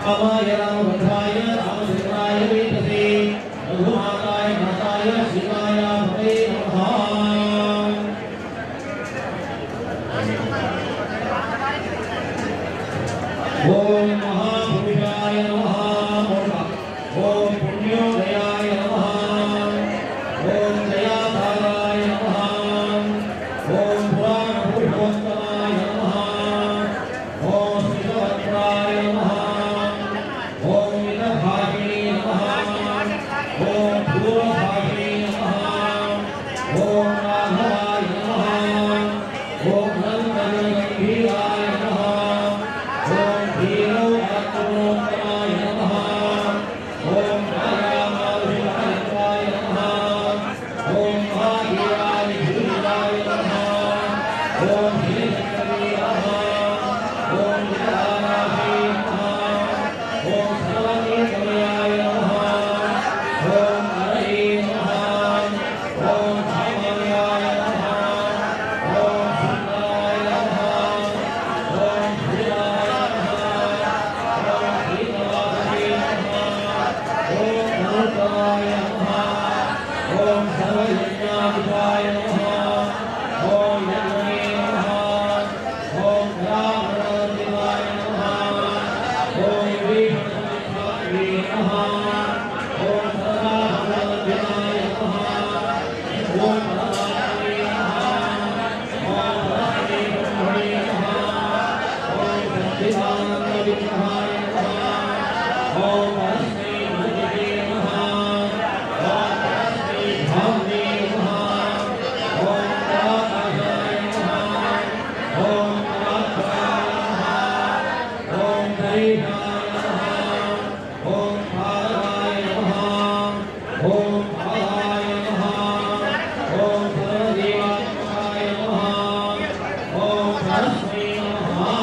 रामाय रामभद्राय रामचंद्राय वेदसे रघुनाथाय भरताय सीताय भवे नमः. ओम महापुरुषाय नमः. ओम पुण्योदयाय नमः. ओम दयाधाराय नमः. ओम पुराणपुरुषोत्तमाय नमः. ओम सिद्धवक्त्राय नमः. ओम मितभागिनी नमः. ओम पूर्वभागिनी नमः. ओम राघवाय नमः. ओम नंदगंभीराय नमः. ओम धीरोत्तमोत्तमाय नमः. ओम रामानुजाय नमः. ओम महाधीराय धीराय नमः. ओम श्रीशंकरे नमः. ओम विद्यानाथे नमः. ओम सर्वकर्मयाय नमः. ओम हरये नमः. ओम सामान्याय नमः. ओम सुंदराय नमः. ओम श्रीराय नमः. ओम श्रीनिवासाय नमः. ओम नरोत्तमाय नमः. ओम सर्वयज्ञाधिपाय नमः. ओम यज्ञे नमः. ओम रामदेवाय नमः. ओम विभीषणाय नमः. ओम सदाशिवाय नमः. ओम परमात्मने नमः. ओम परमात्मने ब्रह्मणे नमः. ओम सच्चिदानंद विग्रहाय नमः. ओम परस्मै गुरुवे नमः. ओम परस्मै धाम्ने नमः. ओम पराकाशाय नमः. ओम परात्पराय नमः. ओम परेशाय नमः. ओम पाराय नमः. ओम पादाय नमः. ओम सर्वदेवात्मकाय नमः. ओम परस्मै नमः.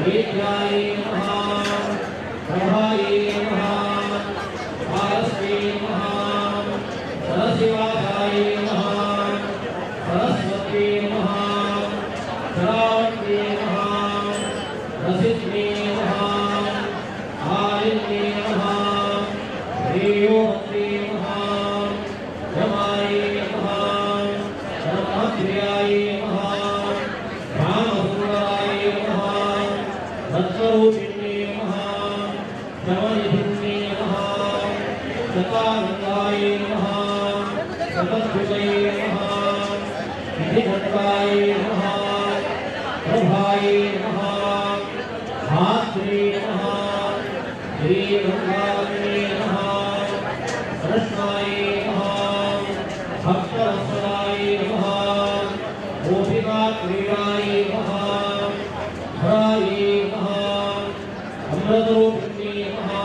वेद्याय नमः प्रभाये नमः भारस्वे नमः सरसिवासाय नमः सरस्वती नमः शरावती नमः रसित्वे नमः हारिण्ये नमः श्रेयोमत्वे नमः रमाय नमः ब्रह्मप्रियाय नमः रामसुन्दराय नमः सत्स्वरूपिण्ये नमः शमनिधिन्ये नमः शतानन्दाय नमः शतद्विजये नमः विधिभट्टाय नमः प्रभाय नमः धात्रे नमः श्रीगङ्गावने नमः कृष्णाय नमः भक्तवत्सलाय नमः गोपिकाक्रीडाय नमः हराय नमः अमृतरूपिण्ये नमः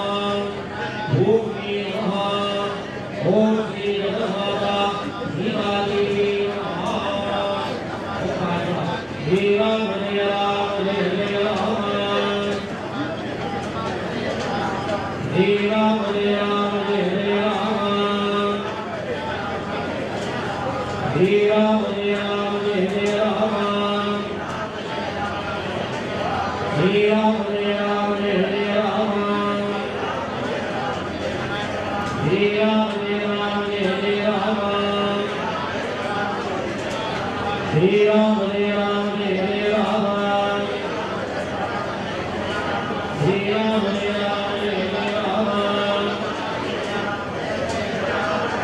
भूम्ये नमः ॐ श्री जगन्माता सीतादेवी नमः। श्री राम जय राम जय जय राम। श्री राम जय राम जय जय राम। श्री राम जय राम जय जय राम। श्री राम जय राम जय जय राम। श्री राम जय राम जय जय राम। श्री राम जय राम जय जय राम। श्री राम जय राम जय जय राम।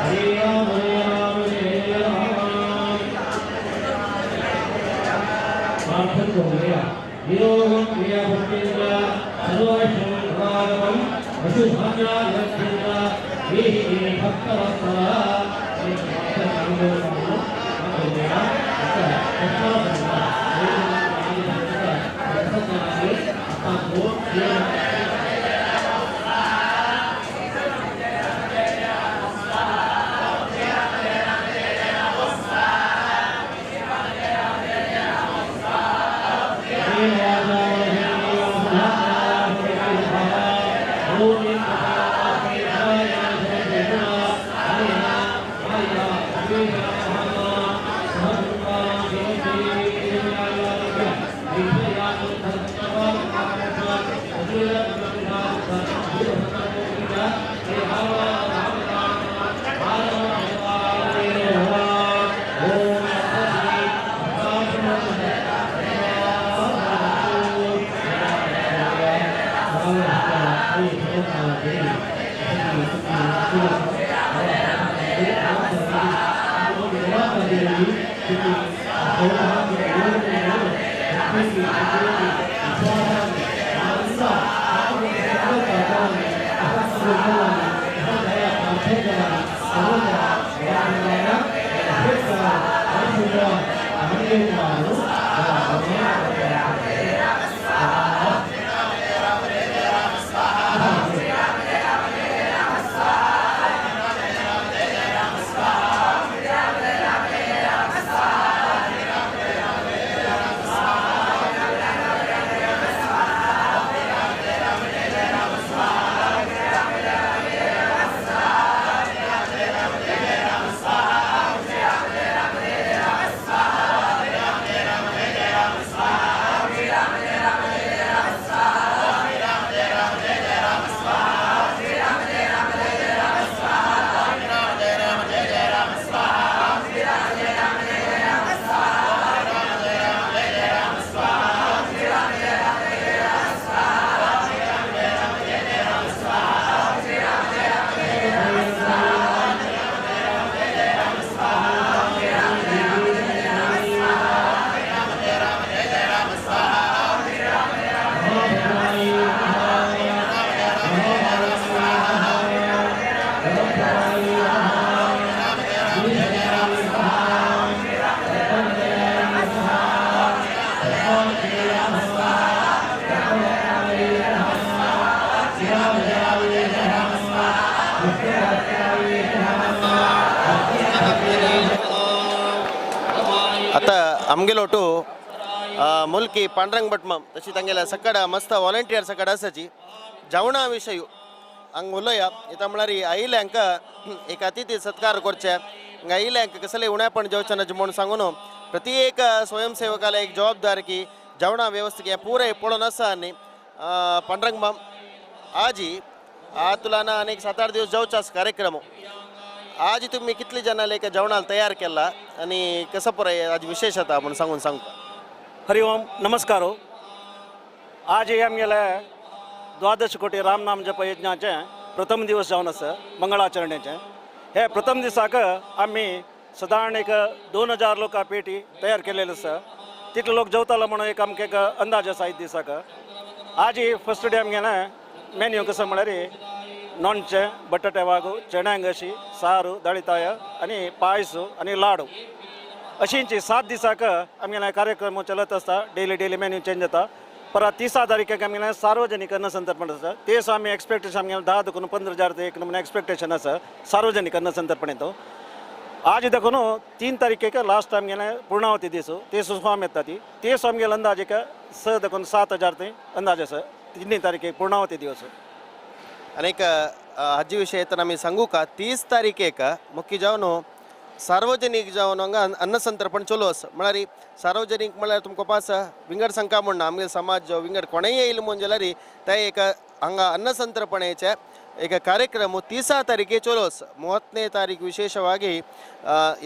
श्री राम जय राम जय जय राम। प्रार्थना करूया। निरोगं क्रियाभक्तेन्द्र सर्वैश्वर्यप्रदायकं पशुधान्यादिरक्षेन्द्र देहि देहि भक्तवत्सला। आता आमगेलो टू मुलकी पांडुरंग भटमाम तशी तांगेल्या सकड मस्त व्हॉलंटियर सकड आसाची जेवणा विशय हांगा उलोया. इतां म्हळ्यार आयिल्ले हांकां एक अतिथी सत्कार करचे, हांगा आयिल्ले हांकां कसलें उणेपण जेवचें ना म्हूण सांगून प्रत्येक स्वयंसेवकाला एक जबाबदार की जेवणा वेवस्था हें पुराय पळोवन आसा. आनी पांडुरंग माम आजी तुला ना आनी 7-8 दिवस जेवचो आसा कार्यक्रम, आज तुम्ही कितले जणांना एक जेवणाला तयार केला आणि कसं पुराय आज विशेष आता म्हणून सांगून सांगता. हरिओम नमस्कार. आज आमगेले 12 कोटी रामनाम जप यज्ञाचे प्रथम दिवस जावन आसा मंगळाचरण्याचे. हे प्रथम दिसाक आमी सादारण एक 2000 लोकां पेटी तयार केलेले आसा. तितले लोक जेवतालो म्हणून एक आमकां एक अंदाज आसा आयज दिसाक. आज फर्स्ट डे आमगेले मेन्यू कसो म्हळ्यार नॉनचें, बटाटे वागो, चण्यांग अशी, सारू, दाळिताय आनी पायस आनी लाडू अशींची 7 दिसाक आमगेले कार्यक्रम चलत आसता. डेली डेली मेन्यू चेंज जाता. परत 30 तारखेक आमगेले सार्वजनिक अन्नसंतर्पण आसा. तेच आमी एक्सपेक्टेशन आमगेले 10 देखून 15 हजार एक नमुने एक्सपेक्टेशन आसा सार्वजनिक अन्नसंतर्पण तो. आज देखून 3 तारखेक लास्ट आमगेले पूर्णावती दीस ते स्वाम येता ती तेच आमगेले अंदाज एक 6 देखून 7 हजार ते अंदाज आसा 3 तारखेक पूर्णावती दिवस. अनेक हाजी विशय तर आमी सांगू का 30 तारखेक मुख्य जावन सार्वजनिक जावन हांगा अन्नसंतर्पण चलो आसा. म्हळ्यार सार्वजनिक म्हळ्यार तुमकां पास विंगड संख्या म्हण ना, आमगे समाज जो विंगड कोणेय येयलो म्हूण जाल्यार ते एक हांगा अन्नसंतर्पणेचे एक ಕಾರ್ಯಕ್ರಮ 30 ತಾರೀಕಿಗೆ ಚಲೋ ಆಸ. 30ನೇ ತಾರೀಕು ವಿಶೇಷವಾಗಿ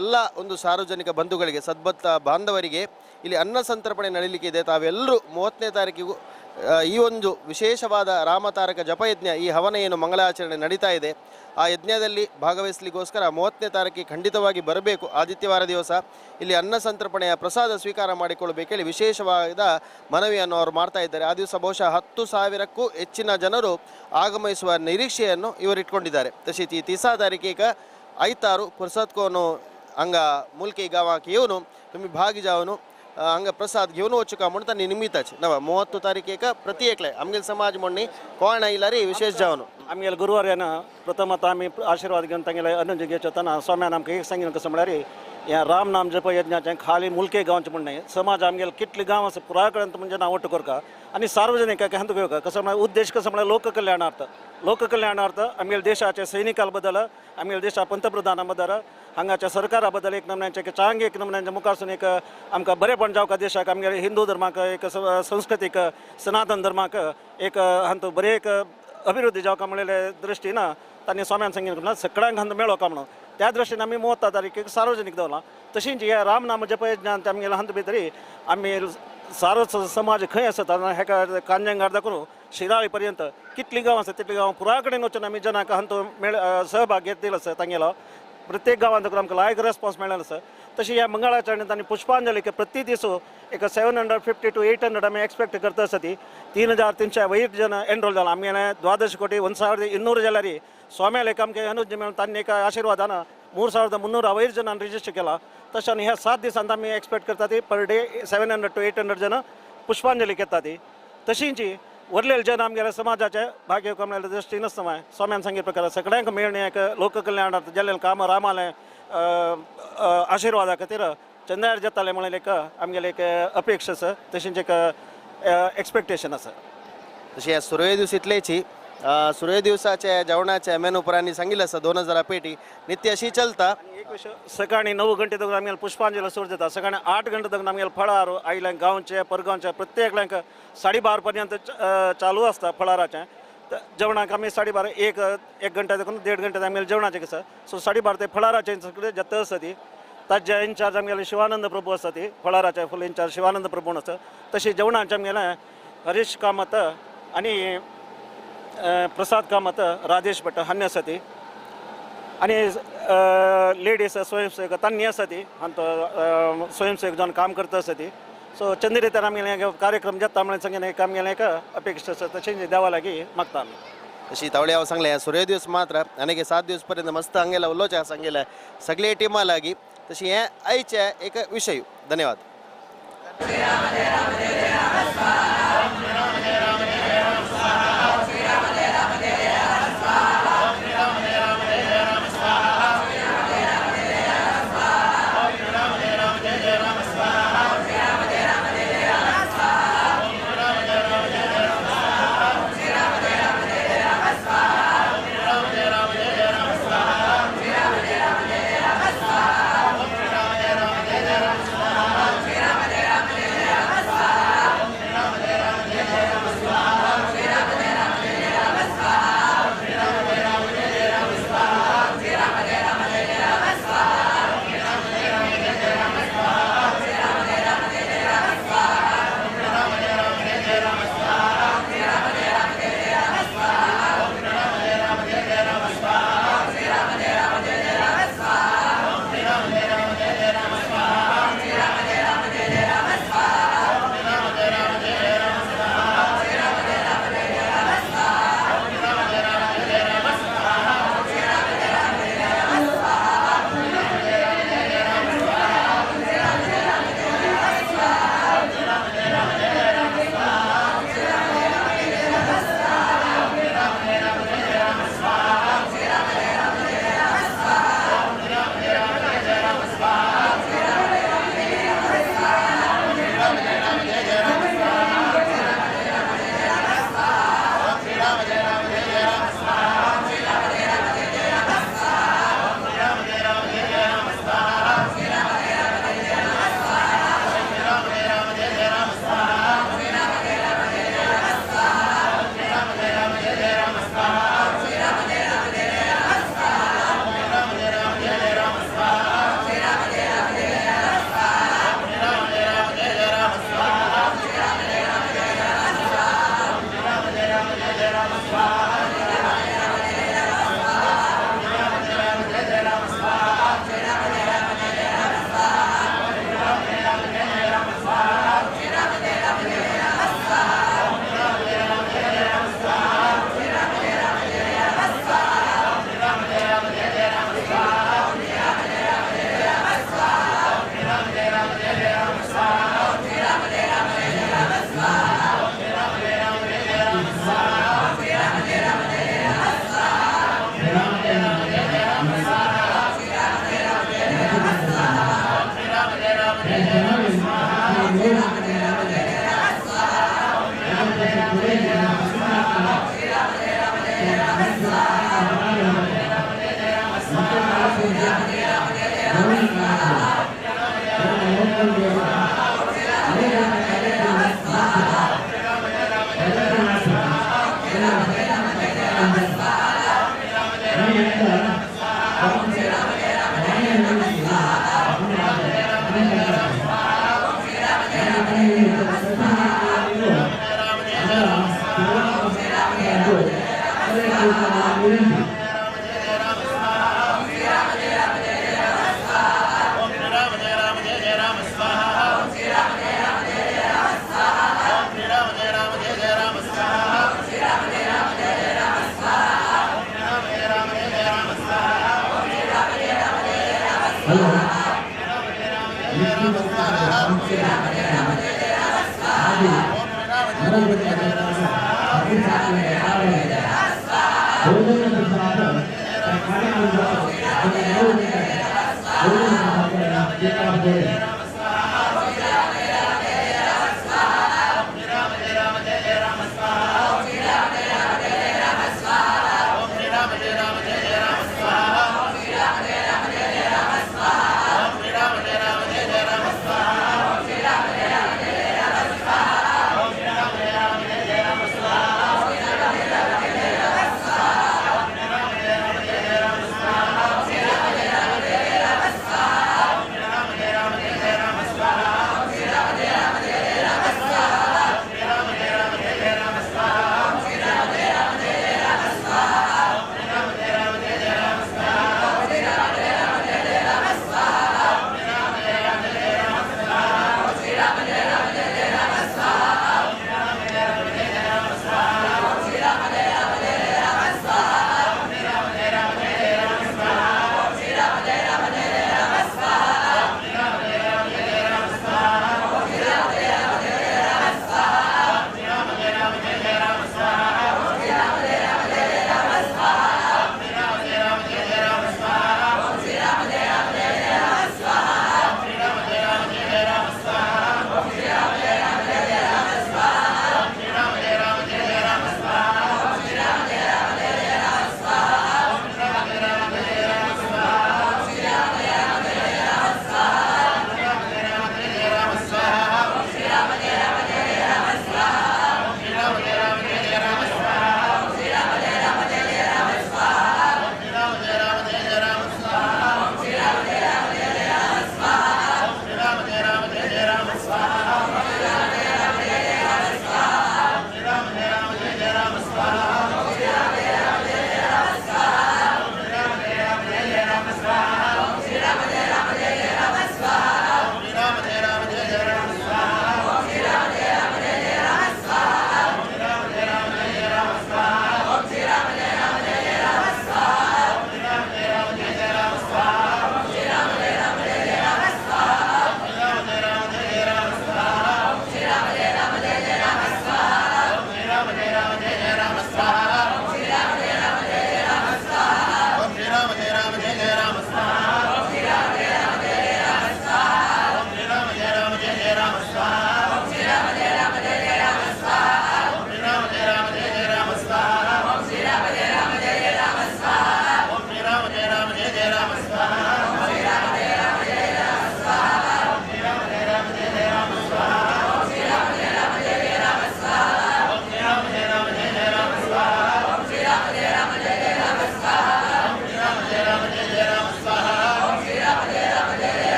ಎಲ್ಲ ಒಂದು ಸಾರ್ವಜನಿಕ ಬಂಧುಗಳಿಗೆ ಸದ್ಬತ್ತ ಬಾಂಧವರಿಗೆ ಇಲ್ಲಿ ಅನ್ನ ಸಂತರ್ಪಣೆ ನಡೆಯಲಿಕ್ಕಿದೆ. ತಾವೆಲ್ಲರೂ 30ನೇ ತಾರೀಕಿಗೂ ಈ ಒಂದು ವಿಶೇಷವಾದ ರಾಮತಾರಕ ಜಪಯಜ್ಞ ಈ ಹವನ ಏನು ಮಂಗಳಾಚರಣೆ ನಡೀತಾ ಇದೆ ಆ ಯಜ್ಞದಲ್ಲಿ ಭಾಗವಹಿಸಲಿಕ್ಕೋಸ್ಕರ 30ನೇ ತಾರೀಕಿಗೆ ಖಂಡಿತವಾಗಿ ಬರಬೇಕು. ಆದಿತ್ಯವಾರ ದಿವಸ ಇಲ್ಲಿ ಅನ್ನ ಸಂತರ್ಪಣೆಯ ಪ್ರಸಾದ ಸ್ವೀಕಾರ ಮಾಡಿಕೊಳ್ಳಬೇಕೇಳಿ ವಿಶೇಷವಾದ ಮನವಿಯನ್ನು ಅವರು ಮಾಡ್ತಾ ಇದ್ದಾರೆ. ಆ ದಿವಸ ಬಹುಶಃ 10,000ಕ್ಕೂ ಹೆಚ್ಚಿನ ಜನರು ಆಗಮಿಸುವ ನಿರೀಕ್ಷೆಯನ್ನು ಇವರು ಇಟ್ಕೊಂಡಿದ್ದಾರೆ. ತಶೀತಿ 30 ತಾರೀಕಿಗೆ ಐತಾರು ಪುರ್ಸತ್ಕೋನು ಹಂಗ ಮುಲ್ಕಿ ಗಾವಾಕ್ ಇವನು तुम्ही भाग जावन हांगा प्रसाद घेवन वचुका म्हूण तांणी निमित्ताचे नवा 30 तारखेक प्रति एकले आमगेले समाज म्हणणी कोण आयला रे विशेष जावन आमगेले गुरुवार येना प्रथम आतां आमी आशिर्वाद घेवन तांगेले अनुज घेवचे वतना स्वाम्यान आमकां एक सांगिल्लें कसं म्हळ्यार ह्या राम नाम जप यज्ञाचें खाली मुलके गांवचें म्हण न्हय, समाज आमगेले कितले गांव आसा पुराय कडेन म्हणजे नांव वट्ट करका आनी सार्वजनिक हांतू घेवका. कसं म्हळ्यार उद्देश कसं म्हळ्यार लोककल्याणार्थ, लोककल्याणार्थ आमगेले देशाचे सैनिकां बद्दल, आमगेले देशा पंतप्रधाना बद्दल, हांगाच्या सरकारा बद्दल एक नमन्यांचे एक चांग एक नमन्यांच्या मुखारसून एक आमकां बरेपण जावका देशाक, आमगेले हिंदू धर्माक एक संस्कृतीक सनातन धर्माक एक हांतू बरें एक अभिवृद्धी जावका म्हणलेले दृश्टीन तांणी स्वाम्यान सांगितलें सगळ्यांक हांतू मेळोवका म्हणून त्या दृश्टीन आमी 30 तारखेक सार्वजनिक दवरलां. तशींच ह्या रामनाम जप यज्ञान आमगेले हांतू भितरी आमी सारो समाज खंय आसा हेका कांजंगार दाखोवन शिराळी पर्यंत कितली गांव आसा तितली गांव पुराय कडेन वचून आमी जनांक हांतू मेळ सहभाग घेतलेलो आसा. तांगेलो प्रत्येक गांवांत आमकां लायक रेस्पॉन्स मेळ्ळो आसा. तशी ह्या मंगळाचरणीत आनी पुष्पांजलीक प्रति दीस एक 750 to 800 आमी एक्सपेक्ट करता आसा. ती 3,300 वयर जन एनरोल जाला. आमगेले 12 ಕೋಟಿ 1,200 जाल्यार स्वाम्याले आमकां अनुज मेळून तांणी एक आशिर्वादान 3,300 वयर जनान रजिस्टर केला. तशें आनी ह्या 7 दिसांत आमी एक्सपेक्ट करता ती पर डे 700 to 800 जन पुष्पांजली घेता ती. तशींच उरलेले जन आमगेले समाजाचे भाग्य म्हणल्यार दृश्टीनच स्वाम्यान सांगितले प्रकार सगळ्यांक मेळणे एक लोककल्याणार्थ जाल्लें काम रामालें आशिर्वादा खातीर चंद्रार जातालें म्हणलें एक आमगेलें एक अपेक्षा आसा, तशेंच एक एक्सपेक्टेशन आसा. तशी ह्या सुरवे दीस इतलेची सुरवे दिवसाचे जेवणाचे मेनू उपरांनी सांगिल्लें आसा 2,000 पेटी नित्य अशी चलता. एक विशय सकाळी 9 गंटे तक आमगेले पुष्पांजली सुरू जाता. सकाळी 8 गंटे तक आमगेले फळार आयल्या गांवचे परगांवचे प्रत्येकल्यांक 12:30 पर्यंत चालू आसता फळाराचें. जेवणाक आमी 12:30 एक घंटा देखून 1.5 घंटे आमगेले जेवणाचें कसं सो 12:30 ते फळाराचें सगळें जाता आसा ती. ताजे इन्चार्ज आमगेले शिवानंद प्रभू आसा ती फळाराचे फुल इन्चार्ज शिवानंद प्रभू म्हूण आसा. तशें जेवणाचें आमगेलें हरीश कामत आनी प्रसाद कामत राजेश भट हान्य आसा ती. आनी लेडीज स्वयंसेवक तांणी आसा ती हांतो स्वयंसेवक जावन काम करता आसा ती. सो चंद्रितार आमगेले कार्यक्रम जाता म्हणून सांगें एक आमगेलें एक अपेक्षा आसा. तशें देवा लागीं मागता आमी. तशी तावळी हांव सांगलें सुरवे दिवस मात्र आनी 7 दिवस पर्यंत मस्त हांगेला उलोवचें सांगलें सगळे टिमा लागीं. तशी हें आयचें एक विशय. धन्यवाद.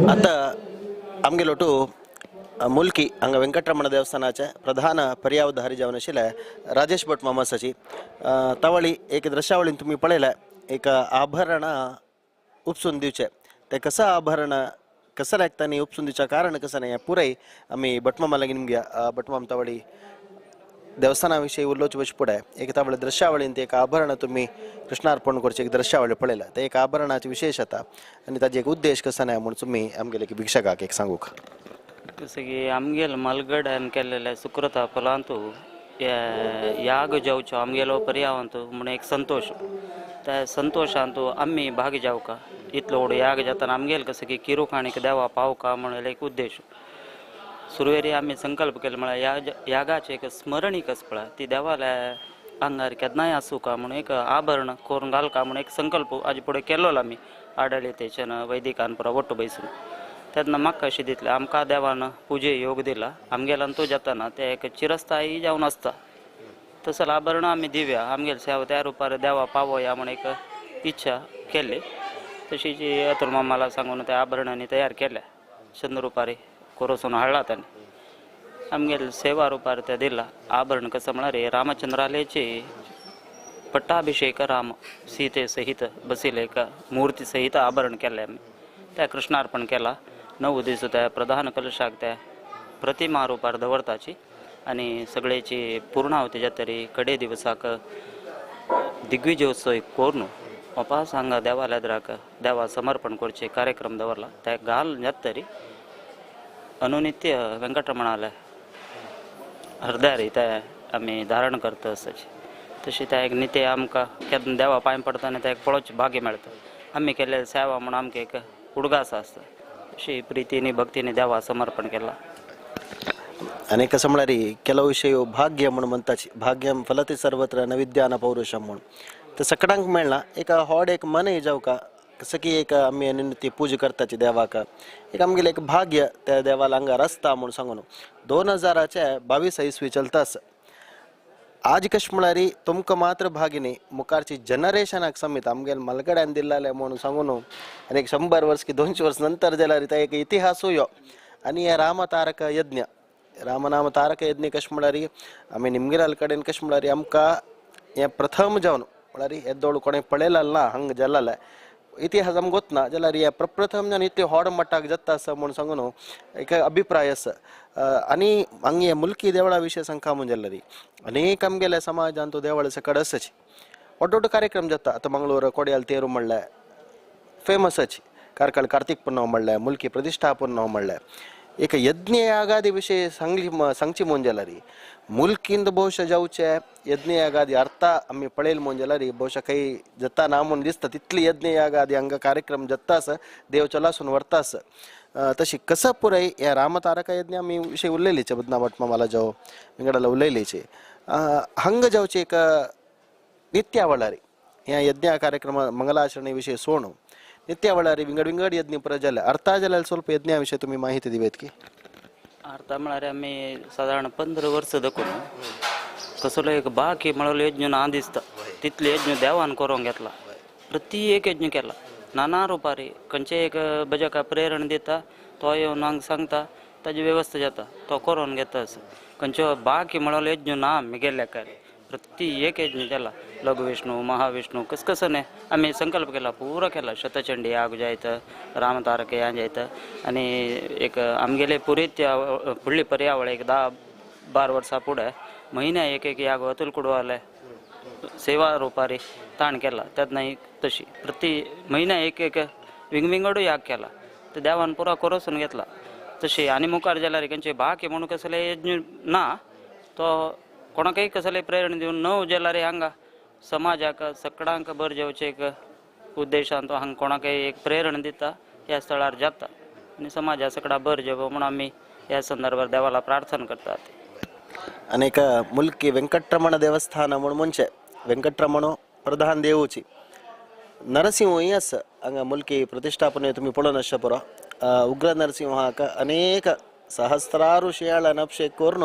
आता आमगेलो टू मुल्की हांगा वेंकटरमण देवस्थानाचे प्रधान पर्यावधारी जावन आशिल्ले राजेश भट मामासाची तावळी एक दृश्यावळीन तुमी पळयलें एक आभरण उपसून दिवचें तें कसं आभरण कसं लागता आनी उपसून दिवचें कारण कसं न्ही हें पुराय आमी भटमामा लागीं निमगया. भटमाम तावळी देवस्थाना विशीं उलोवचे पशी फुडें एक तावळ दृश्यावळींत एक आभरण तुमी कृष्णार्पण करचें एक दृश्यावळी पळयला ते एक आभरणाची विशेषता आनी ताजे एक उद्देश कसो न्हय म्हूण तुमी आमगेले भिक्षकाक एक सांगूक. जसं की आमगेल मलगड्यान केलेले सुकृता फलांतू याग जावचो आमगेलो पर्यावंतू म्हण एक संतोष त्या संतोषांतू आमी भाग जावका इतलो व्हड याग जाताना आमगेल कसं की किरुखाणीक देवा पावका म्हणून एक उद्देश सुरवेरी आमी संकल्प केलो म्हळ्यार यागाचें एक स्मरणीक आसा पळय ती देवाल्या आंगार केन्नाय आसूं का म्हणून एक आभरण करून घालका म्हणून एक संकल्प आजी फुडें केल्लो आमी आडळीतेच्यान वैदिकान पुरा वट्टू बैसून तेन्ना म्हाका अशें दितलें आमकां देवान पुजे योग दिला आमगेल्यान तो जाताना तें एक चिरस्थायी जावन आसता तसो आभरणां आमी दिवया आमगेले सेवा त्या रुपार देवा पावोया म्हण एक इच्छा केल्ली तशीच अतुल मामाला सांगून त्या आभरणांनी तयार केल्या चंद्र रुपारी कोरोसून हाडला ताणें आमगेले सेवा रुपार ते दिला आभरण कसं म्हळ्यार रामचंद्रालेची पट्टाभिषेक राम सीते सहित बसिले एक मूर्ती सहित आभरण केलें आमी त्या कृष्णार्पण केला 9 दीस त्या प्रधान कलशाक त्या प्रतिमा रुपार दवरताची आनी सगळेची पूर्णावती जातरी कडे दिवसाक दिग्विजयोत्सव करून वापस हांगा देवालयाक देवा समर्पण करचे कार्यक्रम दवरला त्या घाल जातरी अनुनित्य वेंकटरमणाले हरद्यारी ते आमी धारण करता आसची तशी त्या एक नित्य आमकां केन्ना देवा पांय पडटा त्या एक पळोवचें भाग्य मेळटा आमी केल्ले सेवा म्हणून आमकां एक उडगास आसता अशी प्रितीने भक्तीने देवा समर्पण केला. आनी कसं म्हळ्यार ಕೆಲವು विशय भाग्य म्हूण म्हणटाची भाग्यम फलती सर्वत्र न विद्या न पौरुषम म्हूण ते सगळ्यांक मेळना एक होड एक मन जावका कसं की एक आमी ती पूजा करताची देवाक एक आमगेलें एक भाग्य त्या देवाला हांगा आसता म्हूण सांगून 2022 इसवी चलता आसा. आज कशें म्हळ्यार तुमकां मात्र भाग्य न्ही मुखारची जनरेशनाक समेत आमगेले मलगड्यान दिल्लें म्हणून सांगून आनी एक 100 वर्स की 200 वर्स नंतर जाल्यार तो एक इतिहासूय यो. आनी हे रामतारक यज्ञ रामनाम तारक यज्ञ कशें म्हळ्यार आमी निमगिराल कडेन कशें म्हळ्यार आमकां हें प्रथम जावन म्हळ्यार येदोळ कोणें पळयलें ना हांगा जाल्लें इतिहास आमकां गोत ना जाल्यार हे प्रप्रथम जावन इतले व्हड मट्टाक जाता आसा म्हूण सांगून एक अभिप्राय आसा. आनी हांगा हे मुल्की देवळा विशय सांगता म्हूण जाल्यार अनेक आमगेल्या समाजान तो देवळ सकड आसाची व्हड व्हड कार्यक्रम जाता. आतां मंगळूर कोडयाल तेरू म्हणल्यार फेमस आची कार्कळ कार्तीक पुन्नव म्हणल्यार मुल्की प्रतिश्ठा पुन्नव म्हणल्यार एक यज्ञ यागादी विशय सांगली सांगची म्हूण जाल्यार मुल्कींत बहुशा जावचे यज्ञ यागादी अर्थ आमी पळयल म्हूण जाल्यार बहुशा काही जाता ना म्हूण दिसता तितली यज्ञ यागादी हांगा कार्यक्रम जाता आसा देव चलासून व्हरता आसा. तशी कसं पुराय ह्या रामतारक यज्ञ आमी विशय उलयलीचे बदना मला जावं विंगडाला उलयलीचे हांगा जावचे एक नित्यावळारी ह्या यज्ञ कार्यक्रम मंगलाचरणे विशय सोडून नित्यावळारी विंगड विंगड यज्ञ पुरा जाले अर्थ जाल्यार ಸ್ವಲ್ಪ यज्ञा विशय तुमी माहिती दिवेत की. अर्थ म्हळ्यार आमी सादारण 15 वर्सां दाखोवन कसलो एक बाकी म्हळ्यार यज्ञ ना दिसता तितले यज्ञ देवान करूंक घेतला प्रति एक यज्ञ केला नाना रुपारी खंयचे एक भजका प्रेरण दिता तो येवन हांगा सांगता ताजी वेवस्था जाता तो करून घेता असो खंयचो बाकी म्हळ्यार यज्ञ ना मिगेल्या कार्य प्रति एक यज्ञ केला लघुविष्णू महाविष्णू कस कसं न्ही आमी संकल्प केला पुरो केला शतचंडी याग जायत रामतारक याग जायत आनी एक आमगेले पुरीत फुडली पर्यावळ एक 10-12 वर्सां फुडें म्हयन्या एक एक याग अतुल कुडवाले सेवा रुपारी ताण केला तेन्ना एक तशी प्रति म्हयन्या एक एक विंगविंगडूय याग केला ते देवान पुरो करोसून घेतला तशी. आनी मुखार जाल्यार खंयचे बाकी म्हणून कसले यज्ञ ना तो कोणाकय कसले प्रेरणा दिवन नव जाल्यार हांगा समाजाक सगळ्यांक बरें जेवचें एक उद्देशान तो हांगा कोणाकय एक प्रेरणा दिता ह्या स्थळार जाता आनी समाजा सगळा बरें जेवप म्हणून आमी ह्या संदर्भार देवाला प्रार्थना करतात. अनेक मुल्की वेंकटरमण देवस्थान म्हूण म्हणचें वेंकटरमण प्रधान देवूची नरसिंहूय आसा हांगा मुल्की प्रतिश्ठापन तुमी पळोवन आसचें पुरो उग्र नरसिंहाक अनेक सहस्राರು शियाळान अभिषेक करून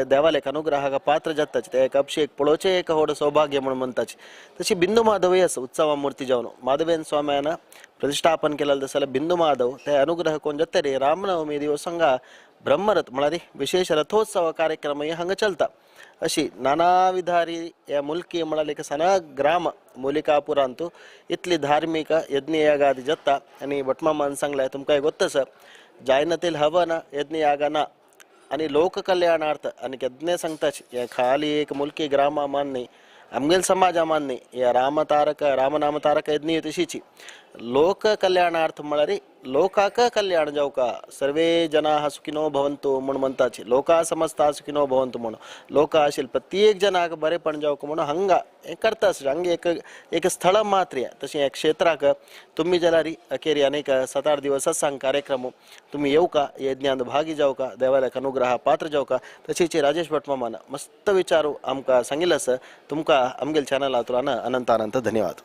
देवालेक अनुग्रहाक पात्र जाताचे ते एक अभिषेक पळोवचें एक व्हड सौभाग्य म्हणून म्हणटाचे. तशी बिंदू माधवय आसा उत्सवा मूर्ती जावन माधवेन स्वाम्यान प्रतिश्ठापन केलें जाल्यार बिंदू माधव ते अनुग्रह कोण जाता रे रामनवमी दिवस हांगा ब्रह्मरथ म्हळ्यार विशेष रथोत्सव कार्यक्रम हांगा चलता. अशी नानाविधारी ह्या मुल्की म्हळ्यार एक सना ग्राम मोलिकापुरांतू इतली धार्मीक यज्ञयागादी जाता. आनी भटमामान सांगलें तुमकां गोत्त आसा जायना तेल हवन यज्ञयागाना आनी लोककल्याणार्थ आनी केदने सांगता हें खाली एक मुलकी ग्रामा मान न्ही, आमगेल समाजा मान न्ही, ह्या रामतारक रामनाम तारक यज्ञ तशीची लोक कल्याणार्थ म्हळ्यार लोकाक कल्याण जावका, सर्वे जनाः सुखिनो भवन्तु म्हूण म्हणटाची, लोका समस्ता सुखिनो भवन्तु म्हूण, लोक आशिल्ले प्रत्येक जनाक बरेपण जावका म्हणून हांगा हें करता आसता. हांगा एक एक स्थळ मात्र तशें ह्या क्षेत्राक तुमी जाल्यार अखेरी अनेक 7-8 दिवस सांग कार्यक्रम तुमी येवका, यज्ञांत भागी जावका, देवाल्याक अनुग्रह पात्र जावका. तशेंच राजेश भट मामान मस्त विचारू आमकां सांगिल्लो आसा. तुमकां आमगेल चॅनलांतल्यान अनंत अनंत धन्यवाद.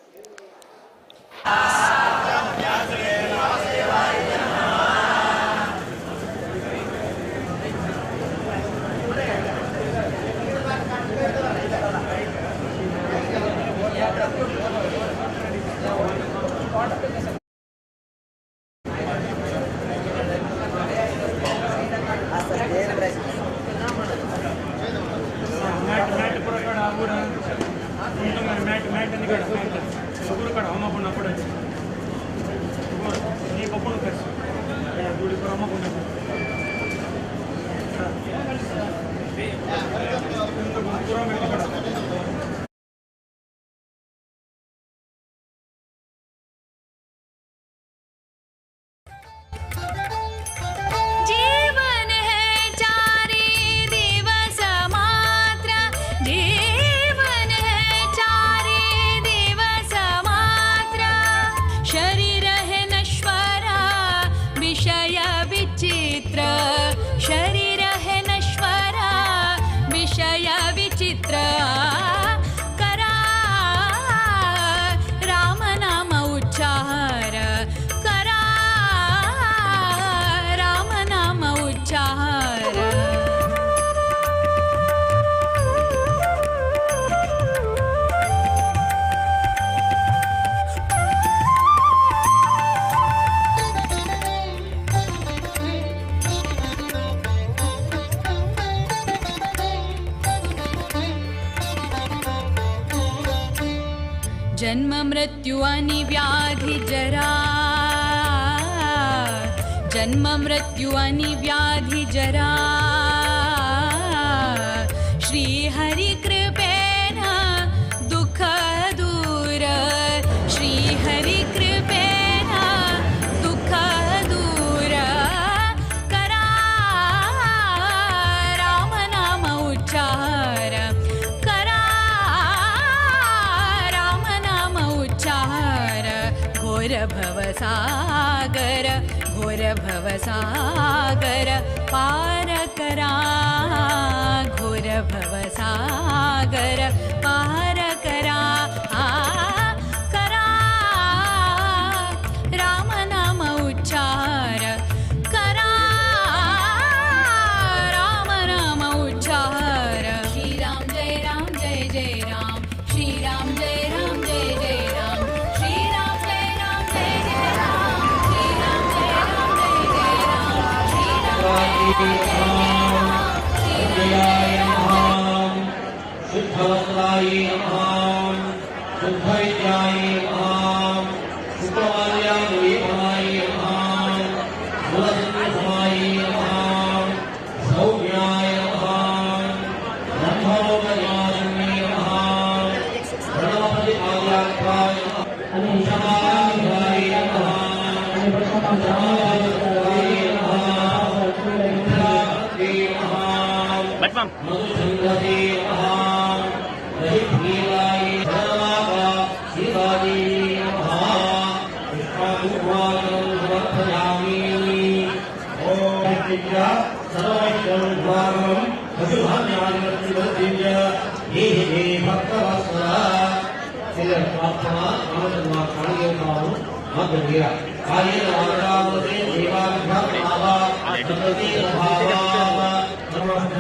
जीवन है चारी दिवस मात्र, जीवन है चारी दिवस मात्र, शरीर है नश्वर विषय विचित्र, शरीर है नश्वर विषय विचित्र, करा राम नाम उच्चार, करा राम नाम उच्चार. जन्म मृत्यु आणि व्याधी जरा, जन्म मृत्यु आणि व्याधी जरा, श्री हरि कृपेन दुःख दूर, श्री हरि कृपेन दुःख दूर, करा राम नाम उच्चार, करा राम नाम उच्चार, घोर भवसागर, घोर भवसागर पार करा, घोर भवसागर पार करा, करा राम नाम उच्चार, करा राम नाम उच्चार. श्री राम जय राम जय जय राम, श्री राम जय राम जय जय राम, श्री राम जय राम जय जय राम, श्री राम जय राम जय जय राम, श्री राम जय राम जय जय राम. शुद्धवस्त्राय नमः, शुद्धविद्याय नमः, शुद्धमाल्याद्वीपमाय नमः, सुरसमाय नमः, सौम्याय नमः, ब्रह्मलोकनिवासिन्यै नमः, प्रणवप्रतिपाद्याख्याय नमः, क्षमाध्याय नमः, क्षमाध्याय नमः, विद्यापत्यै नमः, मधुसंगते नमः, दधिभीमाय धनमाता सीतादेवी नमः, पुष्पाकुमारं समर्पयामि. ॐ विद्या सर्वैश्वरं पशुधान्यादिवर्तिवर्तिञ्च देहि देहि भक्तवत्सला. प्रार्थना रामचन्द्र काणगेवतावनु मातृ कार्येण वाचामृते देवाभ्यात्मावा संबंध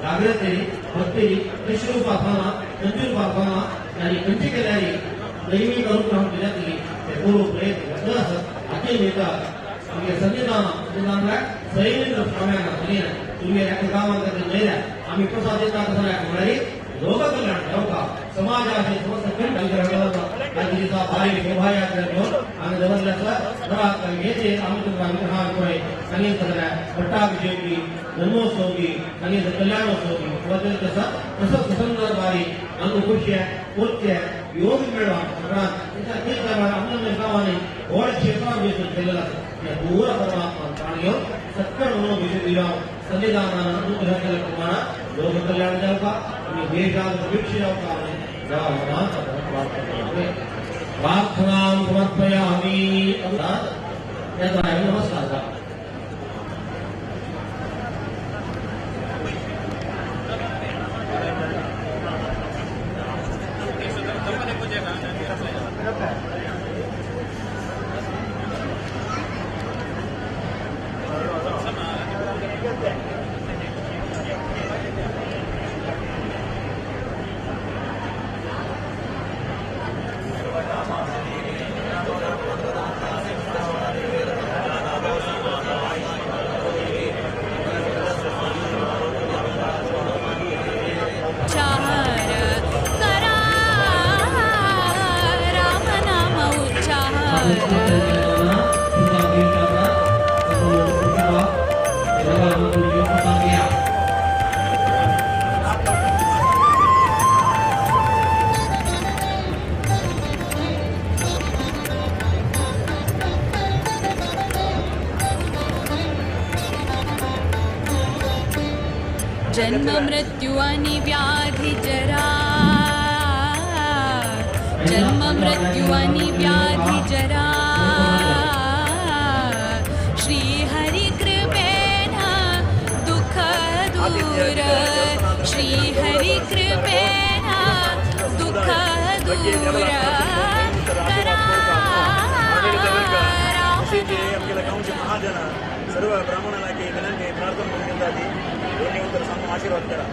जागृत भक्ती कृष्णरूपा भावना मंजूर भावना आणि पंचकल्याणी दैविक अनुग्रह दिल्यातली पूर्व प्रयत्न घेतलो आसा हाचे भितर आमगे सन्निधान सन्निधान सैनेंद्र स्वाम्यान धन्य तुमगे एका गांवांत न्हय आमी प्रसाद दिता कसो म्हळ्यार लोककल्याण जावका समाजाचे समस्त दिसा भारी शोभायात्रा घेवन आमी दवरले आसा घराक हेजे रामचंद्र विग्रहान पळय सांगीत सगळ्या पट्टाभिषेकी जन्मोत्सव सांगीत कल्याणोत्सव वचत आसा तसोच सुंदर भारी आमकां खुशी कोरचे योग मेळ्ळा सगळ्यांत आमच्या गांवांनी व्हड क्षेत्राभिषेक केलेलो आसा हे पूरा परमात्मा ताण घेवन सत्कर्ण म्हणून अभिषेक दिला सन्निधानान अनुग्रह केल्या प्रमाण लोक कल्याण जावका आनी देशाक सुभिक्ष जावका प्रार्थना समर्पयामि. नमस्कार. जन्म मृत्यु आणि व्याधी जरा जन्म मृत्यु आणि व्याधी जरा श्री हरि कृपेन दुःख दूर श्री हरि कृपेन दुःख दूर करा. महाजन सर्व ब्राह्मणाला विनंती प्रार्थना दोन्ही उत्तर सांगून आशीर्वाद करा.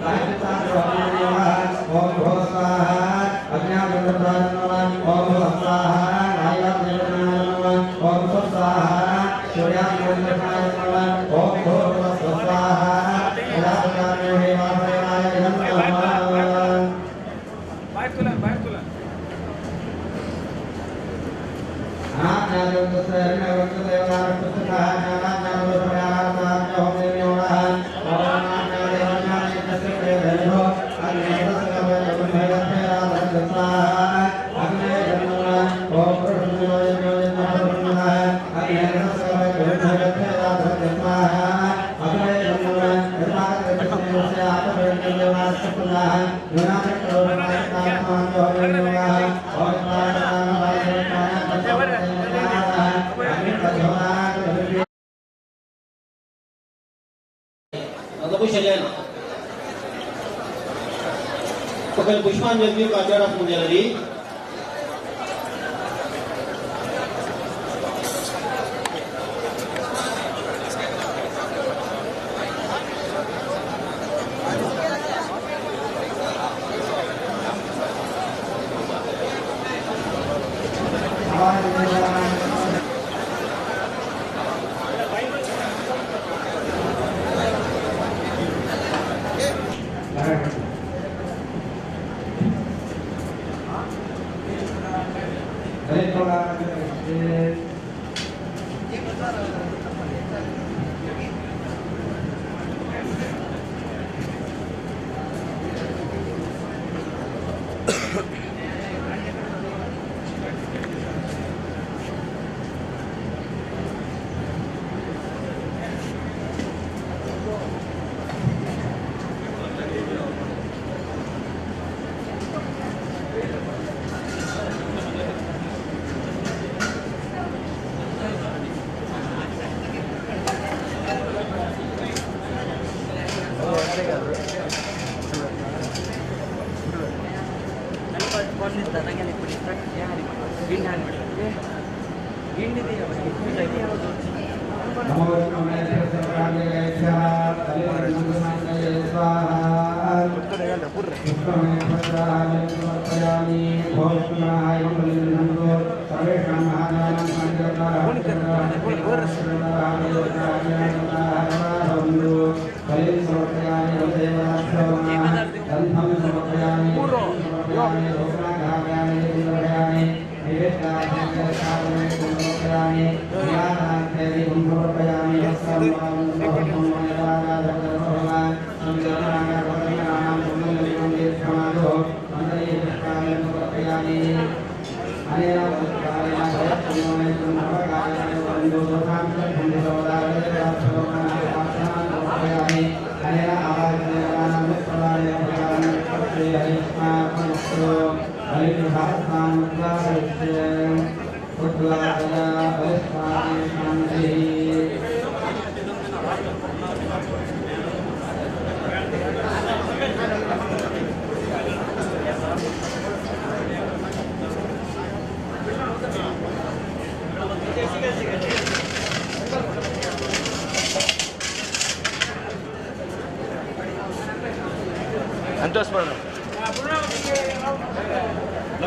Thank you. पुष्पांजलि काचरा पूजलरी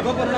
दुःख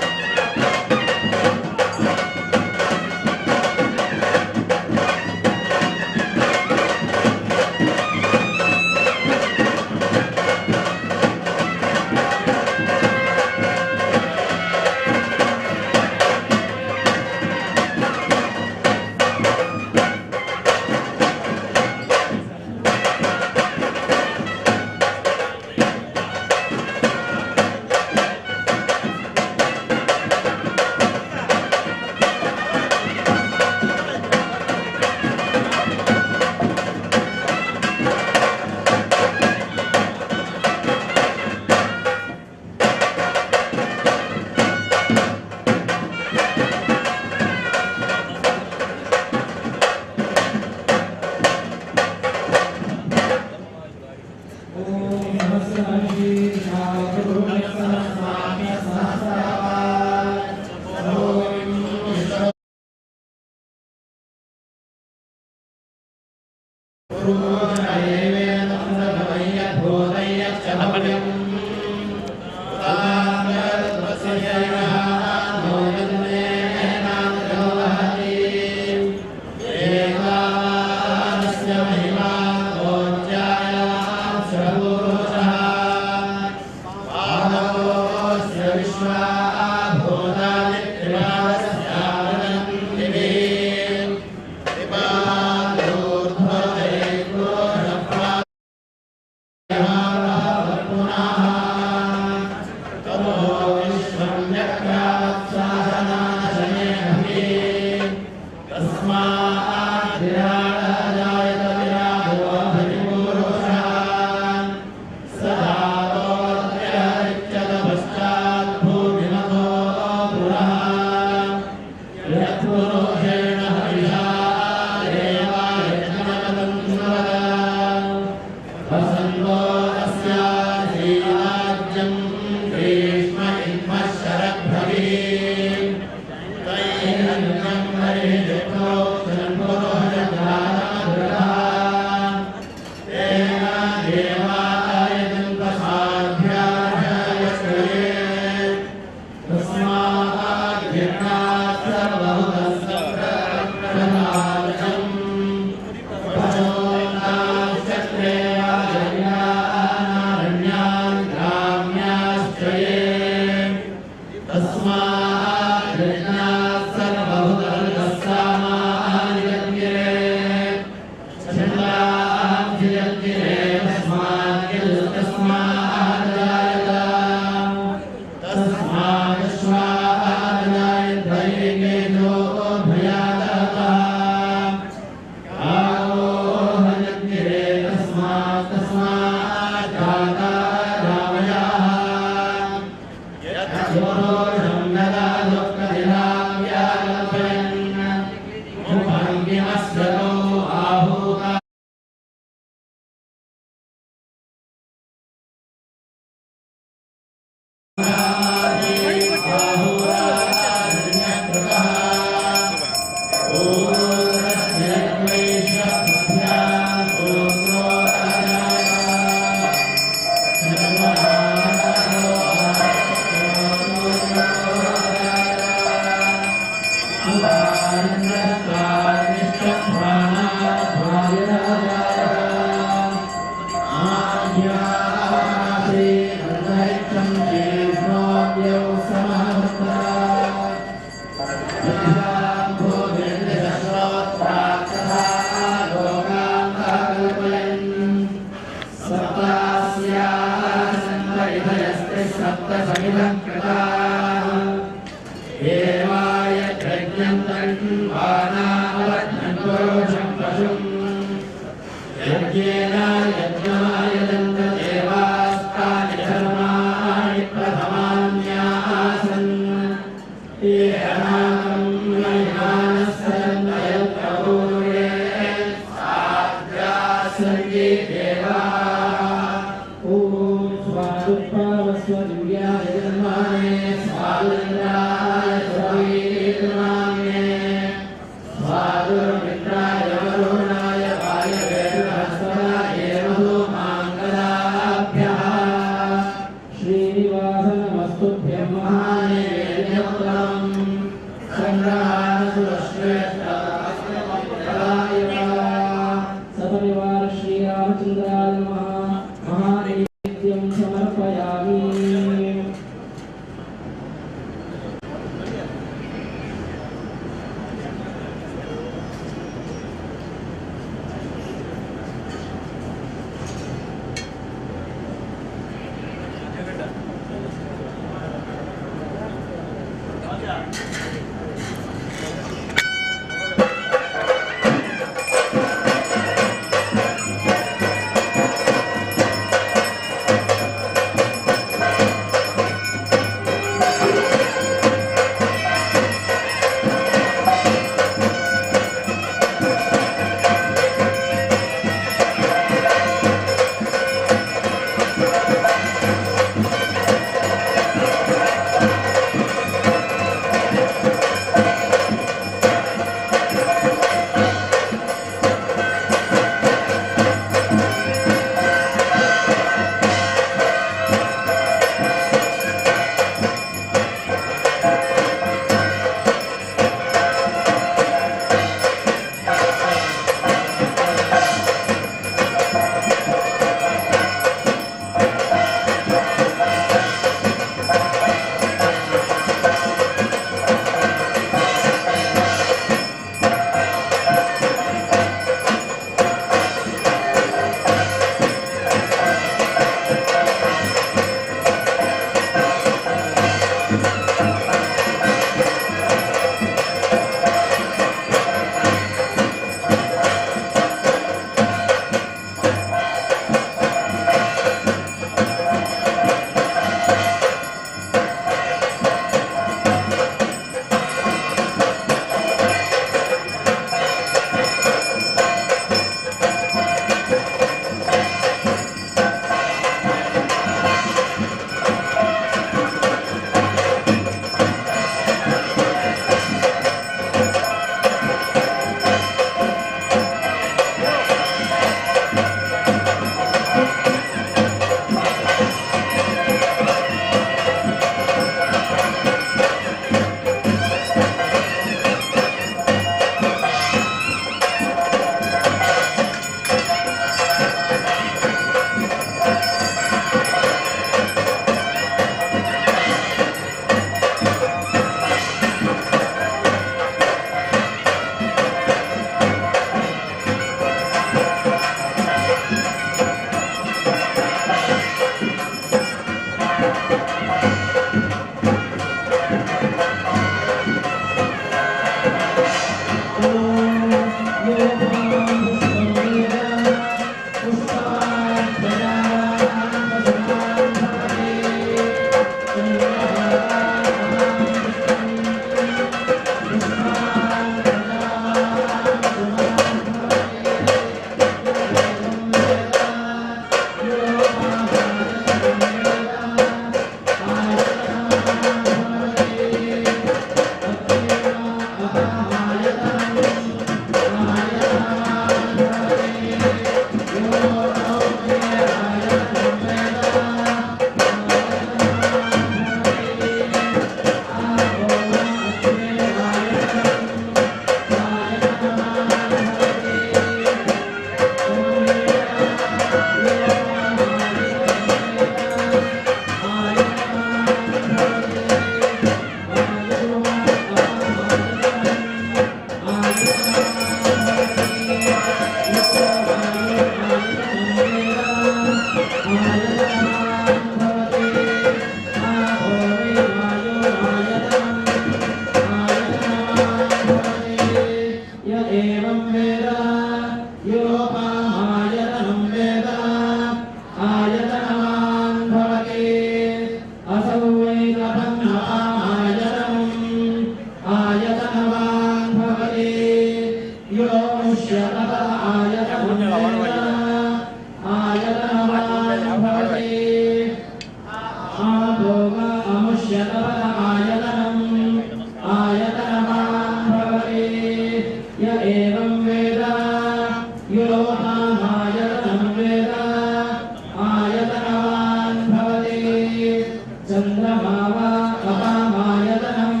चंद्रमा वा अपामायतनम्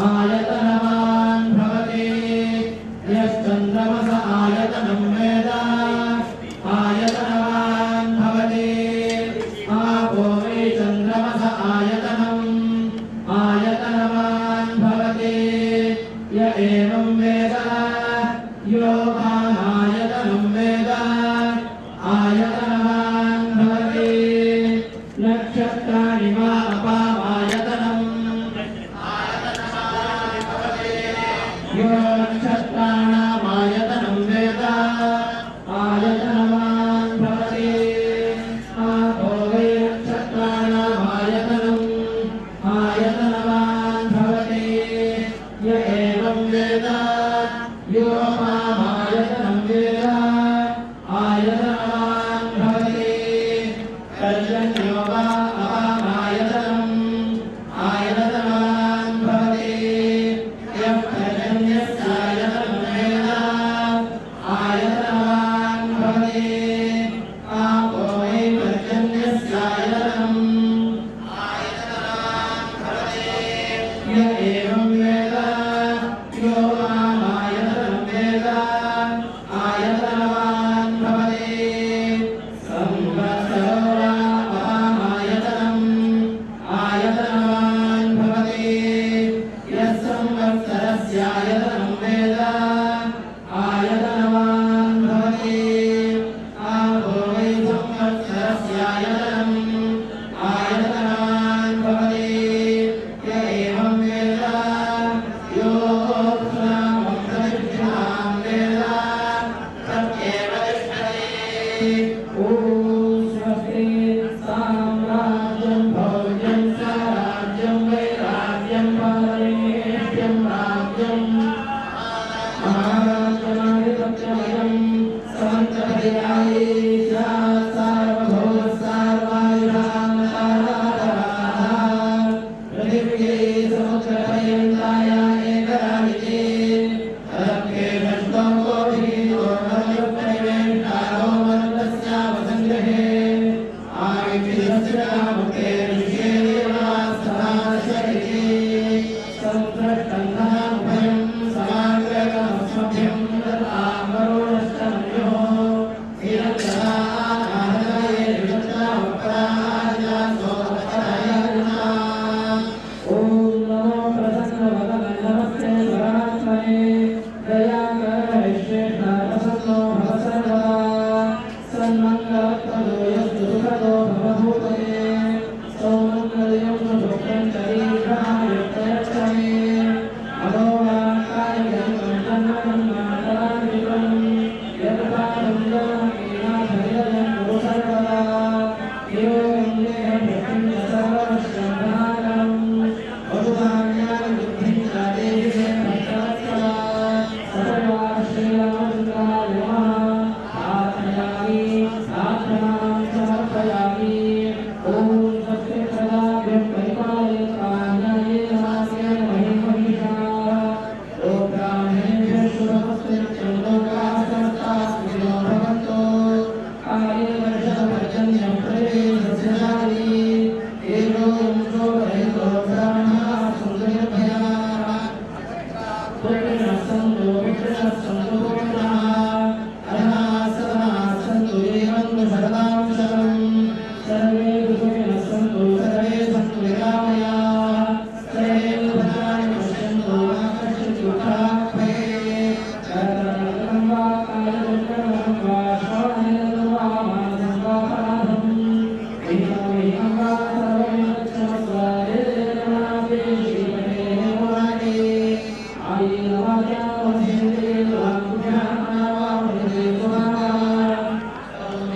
आयतनवान् भवति यश्चन्द्रमस आयतनं वेद आयतनवान् भवति आपो वै चन्द्रमस आयतनम् आयतनवान् भवति य एवं वेद यो वामायतनं वेद आयतनवान् भवति नक्षत्राणि वा अपामायतनम् आयतनवान् भवति यो नक्षत्राणामायतनं वेद आयतनवान् भवति आपो वै नक्षत्राणामायतनम् आयतनवान् भवति य एवं वेद यो मामायतनं वेद आयतनवान् भवति पर्जन्यो वा अपामायतनम् आयतनवान् भवति यः पर्जन्यस्यायतनं वेद आयतनवान् भवति आपो वै पर्जन्यस्यायतनम् आयतनवान् भवति य एवं वेद यो मामायतनं वेद आयतनवान् भवति संवत्सरो वा अपामायतनम् आयतनवान् भवति यः संवत्सरस्यायतनं वेद आयतनवान् भवति आपो वै संवत्सरस्यायतनम् आयतनवान् भवति य एवं वेद योऽप्सुनां वेद तत्येव तिष्ठति। ॐ स्वस्ति साम्राज्यं भोज्यं स्वराज्यं वैराज्यं परमेष्यं राज्यं महाराज्यमाधिपत्यमयं समन्तपर्याये स्यात् सार्वभौमः सार्वायुधान् पृथिव्यै समुद्रपर्यन्ताय एकराजिते तदप्येषष्टोकोभिः आविक्षितस्यामुक्तेर्विषेदेवास्तनाशयति समुद्रष्टन्नामुभयं समाग्रगमस्मभ्यं दत्तां वरुणश्च मन्योः ॐ नमो प्रसन्नवदने नमस्ते परात्मने दयाकरविश्वेश प्रसन्नो भव सर्वदा सन्मङ्गलप्रदो यस्तु सुखदो भवभूतये सौमङ्गल्यं सुभद्रं च दीर्घायुर्प्रयच्छमे मनोवाक्कायं तन्मन्मातरादिकं यत्पादं जानकीनाथनिलयं कुरु सर्वदा निरोगं देहभृतिं च सर्ववश्यं वसुधान्यानि बुद्धिं च देहि मे भक्तवत्सला सपरिवार श्रीरामचन्द्राय नमः। प्रार्थयामि प्रार्थनां समर्पयामि। ॐ स्वस्ति प्रजाभ्यः परिपालयन्तां न्यायेन मार्गेण महीमहिषाः गोब्राह्मणेभ्यः शुभमस्तु नित्यं लोकाः समस्ताः सुखिनो भवन्तु। काले वर्षपर्जन्यं पृथिवी सस्यशालिनी एकोऽयं शोकरहितो ब्राह्मणाः सन्तु निर्भयाः पुत्रिणः सन्तु मित्रिणः सन्तु पुत्राः अधनाः सदनाः सन्तु जीवन्तु शरदां शतम्। सर्वे सुखिनः सन्तु सर्वे सन्तु निरामयाः सर्वे भद्राणि पश्यन्तु मा कश्चित् दुःखात् भयेत्। चरणं वा कायदुष्कर्मं वा श्रवणेन वा मानसं वा अपराधं विहितं वा सर्वं क्षमस्व जय श्रीपते मुरारे आयेन वाचा मनसेन्द्रियेण वा बुद्ध्या वा प्रकृते स्वभावात्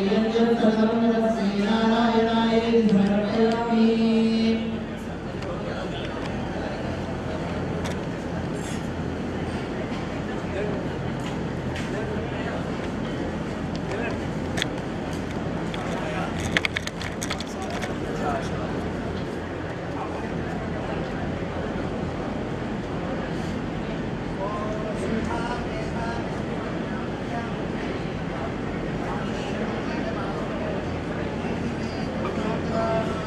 यज्ञं सर्वं तस्मै नारायणाय समर्पयामि। Thank you.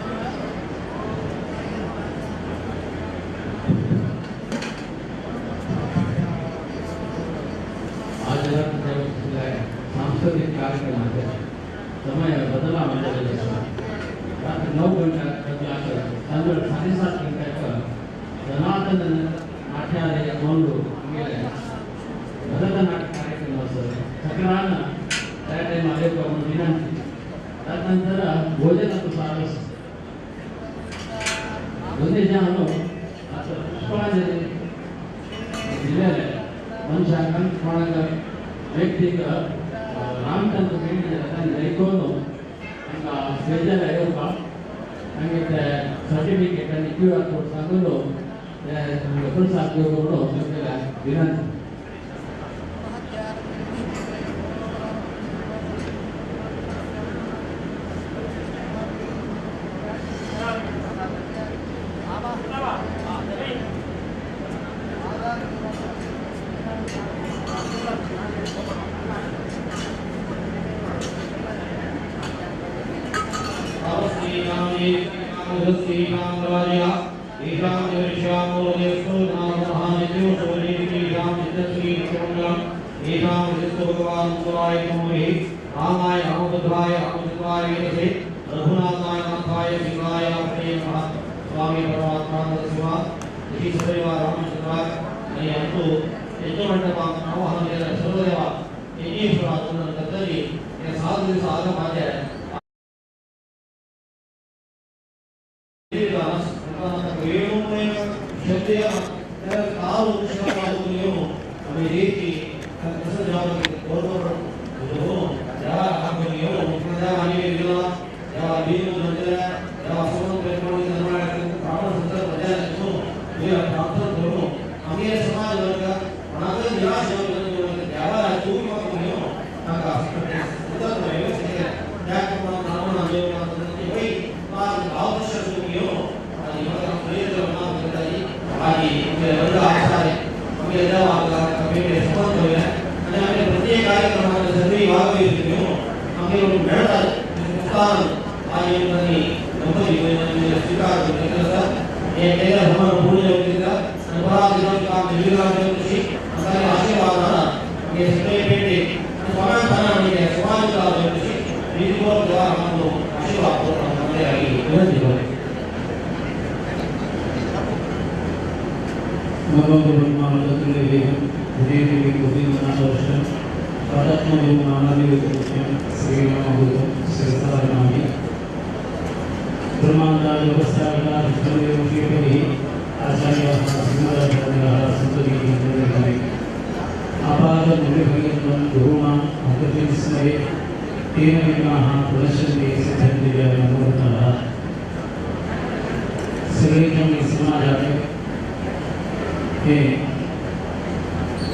ಕಾರ್ಯಕ್ರಮ समय बदलाव रात्री 9 गंटा बदलाक संजय 7:30 गंट्याक सनातन नाट्यालय मौलू आमगेले भरतनाट्य कार्यक्रम आसा सगळ्यांना त्या टायमार येवपाक म्हणून विनंती. तदनंतर भोजन प्रसाद ಒಂದೇ ಜಾನು ಪುಷ್ಪಾಂಜಲಿ ಜಿಲ್ಲೆಯಲ್ಲಿ ಮನುಷ್ಯ ಕಣ್ ವ್ಯಕ್ತಿಗ ರಾಮಚಂದ್ರ ಐಕೋನು ಸ್ಟೇಜಲ್ಲಿ ಆಯೋಗ ಹಂಗೆ ಸರ್ಟಿಫಿಕೇಟ್ ಅಲ್ಲಿ ಕ್ಯೂ ಆರ್ ಕೋಡ್ ತಗೊಂಡು ಪ್ರಸಾದ ವಿನಂತಿ.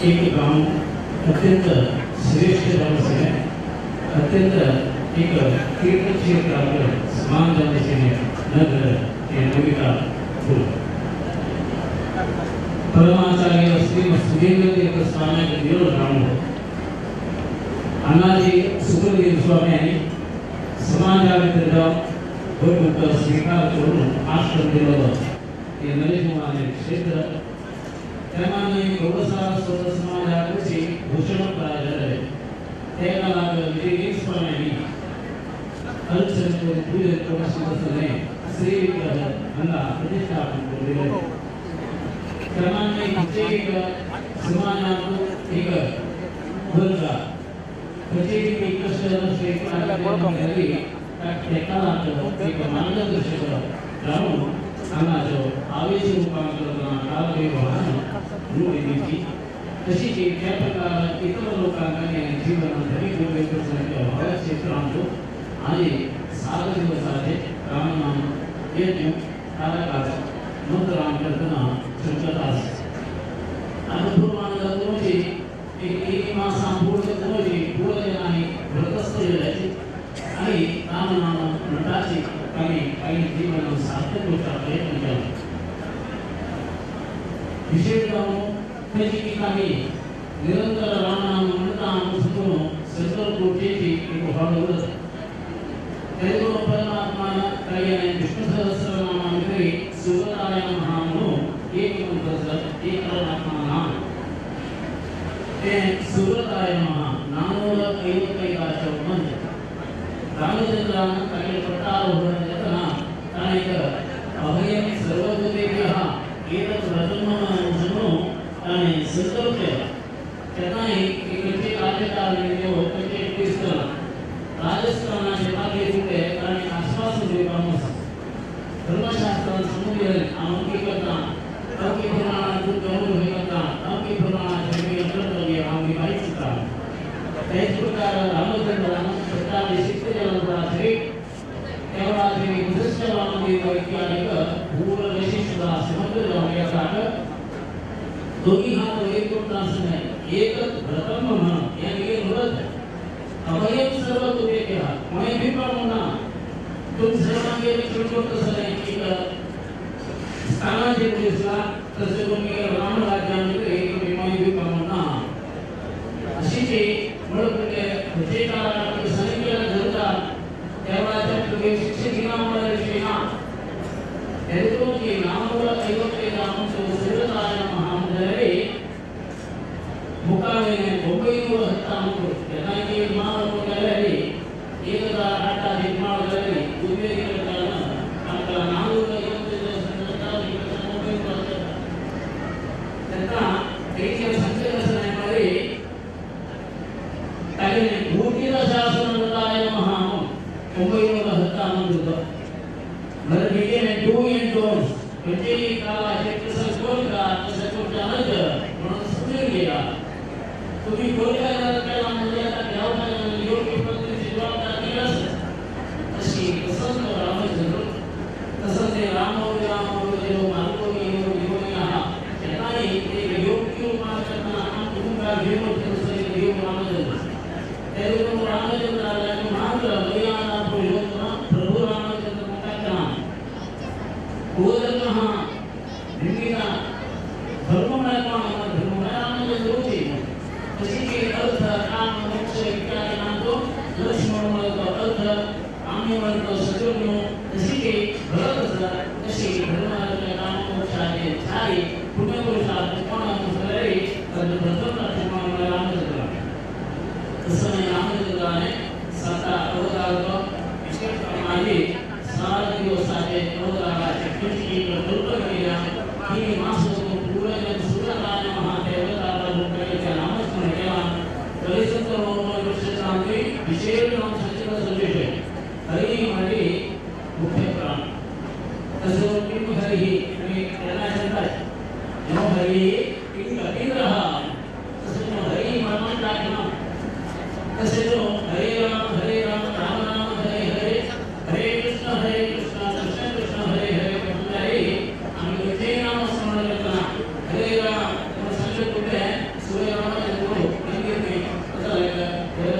एक गांव अत्यंत श्रेष्ठ गांव से है, अत्यंत एक तीर्थ क्षेत्र समान जाने से है नगर नविकापुर। परमाचार्य श्री सुधींद्र तीर्थ स्वामी देव राम अण्णाजी सुखदेव स्वामी समाजाभितर भरपूर स्वीकार करून आश्रम दिलेलो हे नरेश क्षेत्र त्यामाने गौरसारस्वत समाजाची घोषणा करायला तेका विजय स्वामी अल्पसंख्याक पूजन करून श्री विग्रह हांगा प्रतिष्ठापन केलेले. त्यामाने एक समाजात एक वर्ग कचेरी एक मार्गदर्शक रावून हांगाचो आवेश रूपांतर रूढी दिवची तशीच त्या प्रकार इतर लोकांक जीवन धनी व्हड क्षेत्रांतु आणि 7 दिवसाचे रामनाम यज्ञ तारकाच मंत्राम करतना शंकत आसा. अनुभवमानची एक मासा पूर्ण करूची पूर्वजनांनी व्रतस्थ जायचे आणि रामनाम म्हणटाची आमी काही जीवन सार्थक करचा प्रयत्न केला. विशेष जावन ताची की आमी निरंतर रामनाम म्हणटा आमकां संकल्प कोटेची एक व्हड उरत. तेजो परमात्मा काही विष्णु सहस्रनामामध्ये सुगताय नमः म्हणून एक मंत्र एक परमात्मा नाम ते सुगताय नमः 455 मंत्र रामचंद्रान तागेले पट्टारोहण जातना ताणें एक अभयं सर्वभूतेभ्यः एतत् व्रतं मम म्हणून ताणें संकल्प केला. तेन्ना एक खंयचे कार्यकाळ खंयचे क्रिस्तांव राजस्थानाचे मागीर फुडें ताणें आश्वासन दिवपाक आसा. धर्मशास्त्रान समजून अमकी करता अमकी प्रमाणात गौरव हे करता अमकी प्रमाणात कर्तव्य आमी भायिता. त्याच प्रकार रामचंद्रान पट्टाभिषिक्त केला तेवढा वशिष्ठ वामदेव इत्यादिक पूर्व वशिष्ठ समुद्र जावन येतात. दोन्ही हात वयर करता आसतना एकच व्रतं मम हें एक व्रत अभयं सर्व तुवेभ्यः कोणें भिवपा म्हणना. तुमी सर्वांगेर चड आसलें एक स्थानाचेर दिसला तशें तुमी रामराज्यान तुमी कोणें भिवपा म्हणना. अशीच म्हणून खंयचे काळार सैनिक धरता त्या तुगे शिक्षे दिना म्हळ्यार विशय ना. तेतून नामूळ 55 आमचो सुरताय नमः म्हणल्यार मुखावेले 910 अंक तेन्ना माळ जाल्यार 1008 माळ जाल्यार उद्वेगी करताना आमकां 455 तेन्ना तेचे संकेत आसलें म्हळ्यार तागेलें भूतिर शासनताय नमः 910 अंक म्हळ्यार तेगेलें do and don'ts खंयचेय काळाचेर तसो करता तशें करच्या नात म्हणून समजून घेया. तुम्ही कोण काय केला म्हणजे आता देवाच्या योग्य पद्धतीची जबाबदारी आसा. अशी तसोच रामचंद्र तसोच ते राम राम देव मार्गो घेवन आहा तेन्नाय एक योग्य उपाय करतना आमकां घेवन तसो देव रामचंद्र तेजो रामचंद्र मात्र मर्यादा पुरुषोत्तम प्रभु रामचंद्र म्हणटा गोधर्म निमित्त धर्म म्हळ्यार कोण धर्म म्हळ्यार रामचंद्र होती. तशी अर्थ काम मोक्ष इत्यादी नामतो लक्ष्मण म्हणतो अर्थ आम्ही म्हणतो शत्रुघ्न तशी भरत आसा तशी धर्माच्या काम मोक्षाचे चारी पुण्यपुरुषार्थ कोण आसले तर प्रथम लक्ष्मण म्हळ्यार रामचंद्र. तसं रामचंद्राने 7 अवतार विशेष प्रमाणे 7 दिवसाचे अवताराचे कृती कल्प केल्या ही मास पूर्ण सुरताय महादेवताला नामस्मरण केला. विशेष नाम संदेश हरी हरी मुख्य प्राण तसं किम हरी त्यांना सांगतात नो हरी किम कपिंद्र तसं हरी म्हणून टाकणार तसे तो हरे राम राम राम हरे हरे हरे कृष्ण कृष्ण कृष्ण हरे हरे म्हणणारे आम्ही ते नाम स्मरण करताना हरे राम सांगले कुठे सूर्य रामाचे गुरु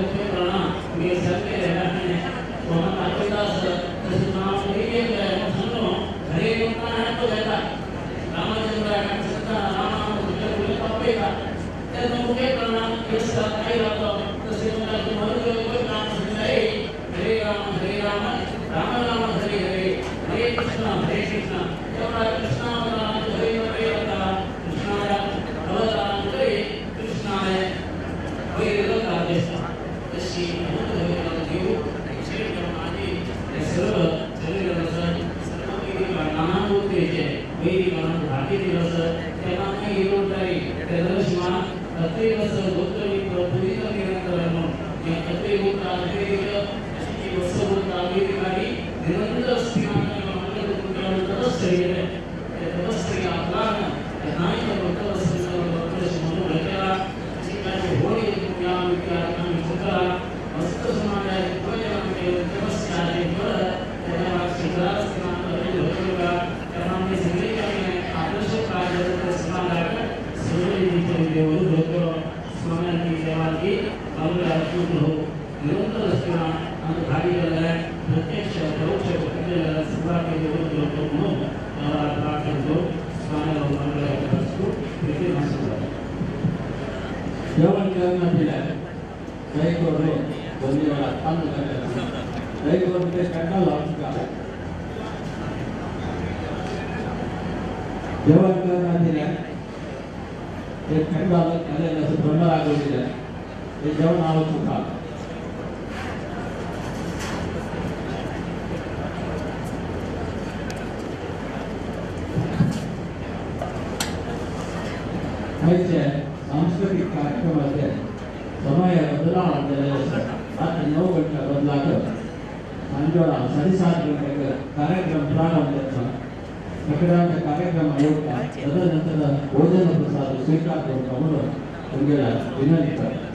मुख्य प्राणा मी सारखे तसं हरे तो घेता रामचंद्र राम मुख्य प्राणा तसे हरे राम राम राम हरे हरे हरे कृष्ण तेवढा कृष्ण हरे हरे कृष्णाया अवतार कृष्णाय तशी सर्व नाना वैदिक भाटी तेन्ना निरंतर प्रत्यक्ष परोक्ष जेवण करण्यातील ದಯಕೋರು ಬಂದಿವರ ದಯಕೋರಿಗೆ ಕಂಡಲ್ಲ जेवण करण्यातील एक कंडाल असं तोंड लागवलेलं ते जेवण आवश्यक. आयचे सांस्कृतिक कार्यक्रमाचे समय बदलाव जाल्ले आसा. रात्री 9 गंट्या बदलाक सांजवेळा 7:30 गंटेक कार्यक्रम प्रारंभ जाता. सगळ्यांच्या कार्यक्रम येवता तदनंतर भोजन प्रसाद स्वीकार करता म्हणून तुमगेला विनंती करता.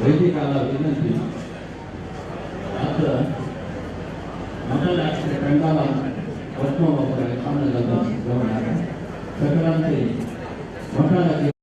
वैदिकाला विनंती आता मटणाचे पेंडाला पद्म वापरायला सगळ्यांचे मटणाचे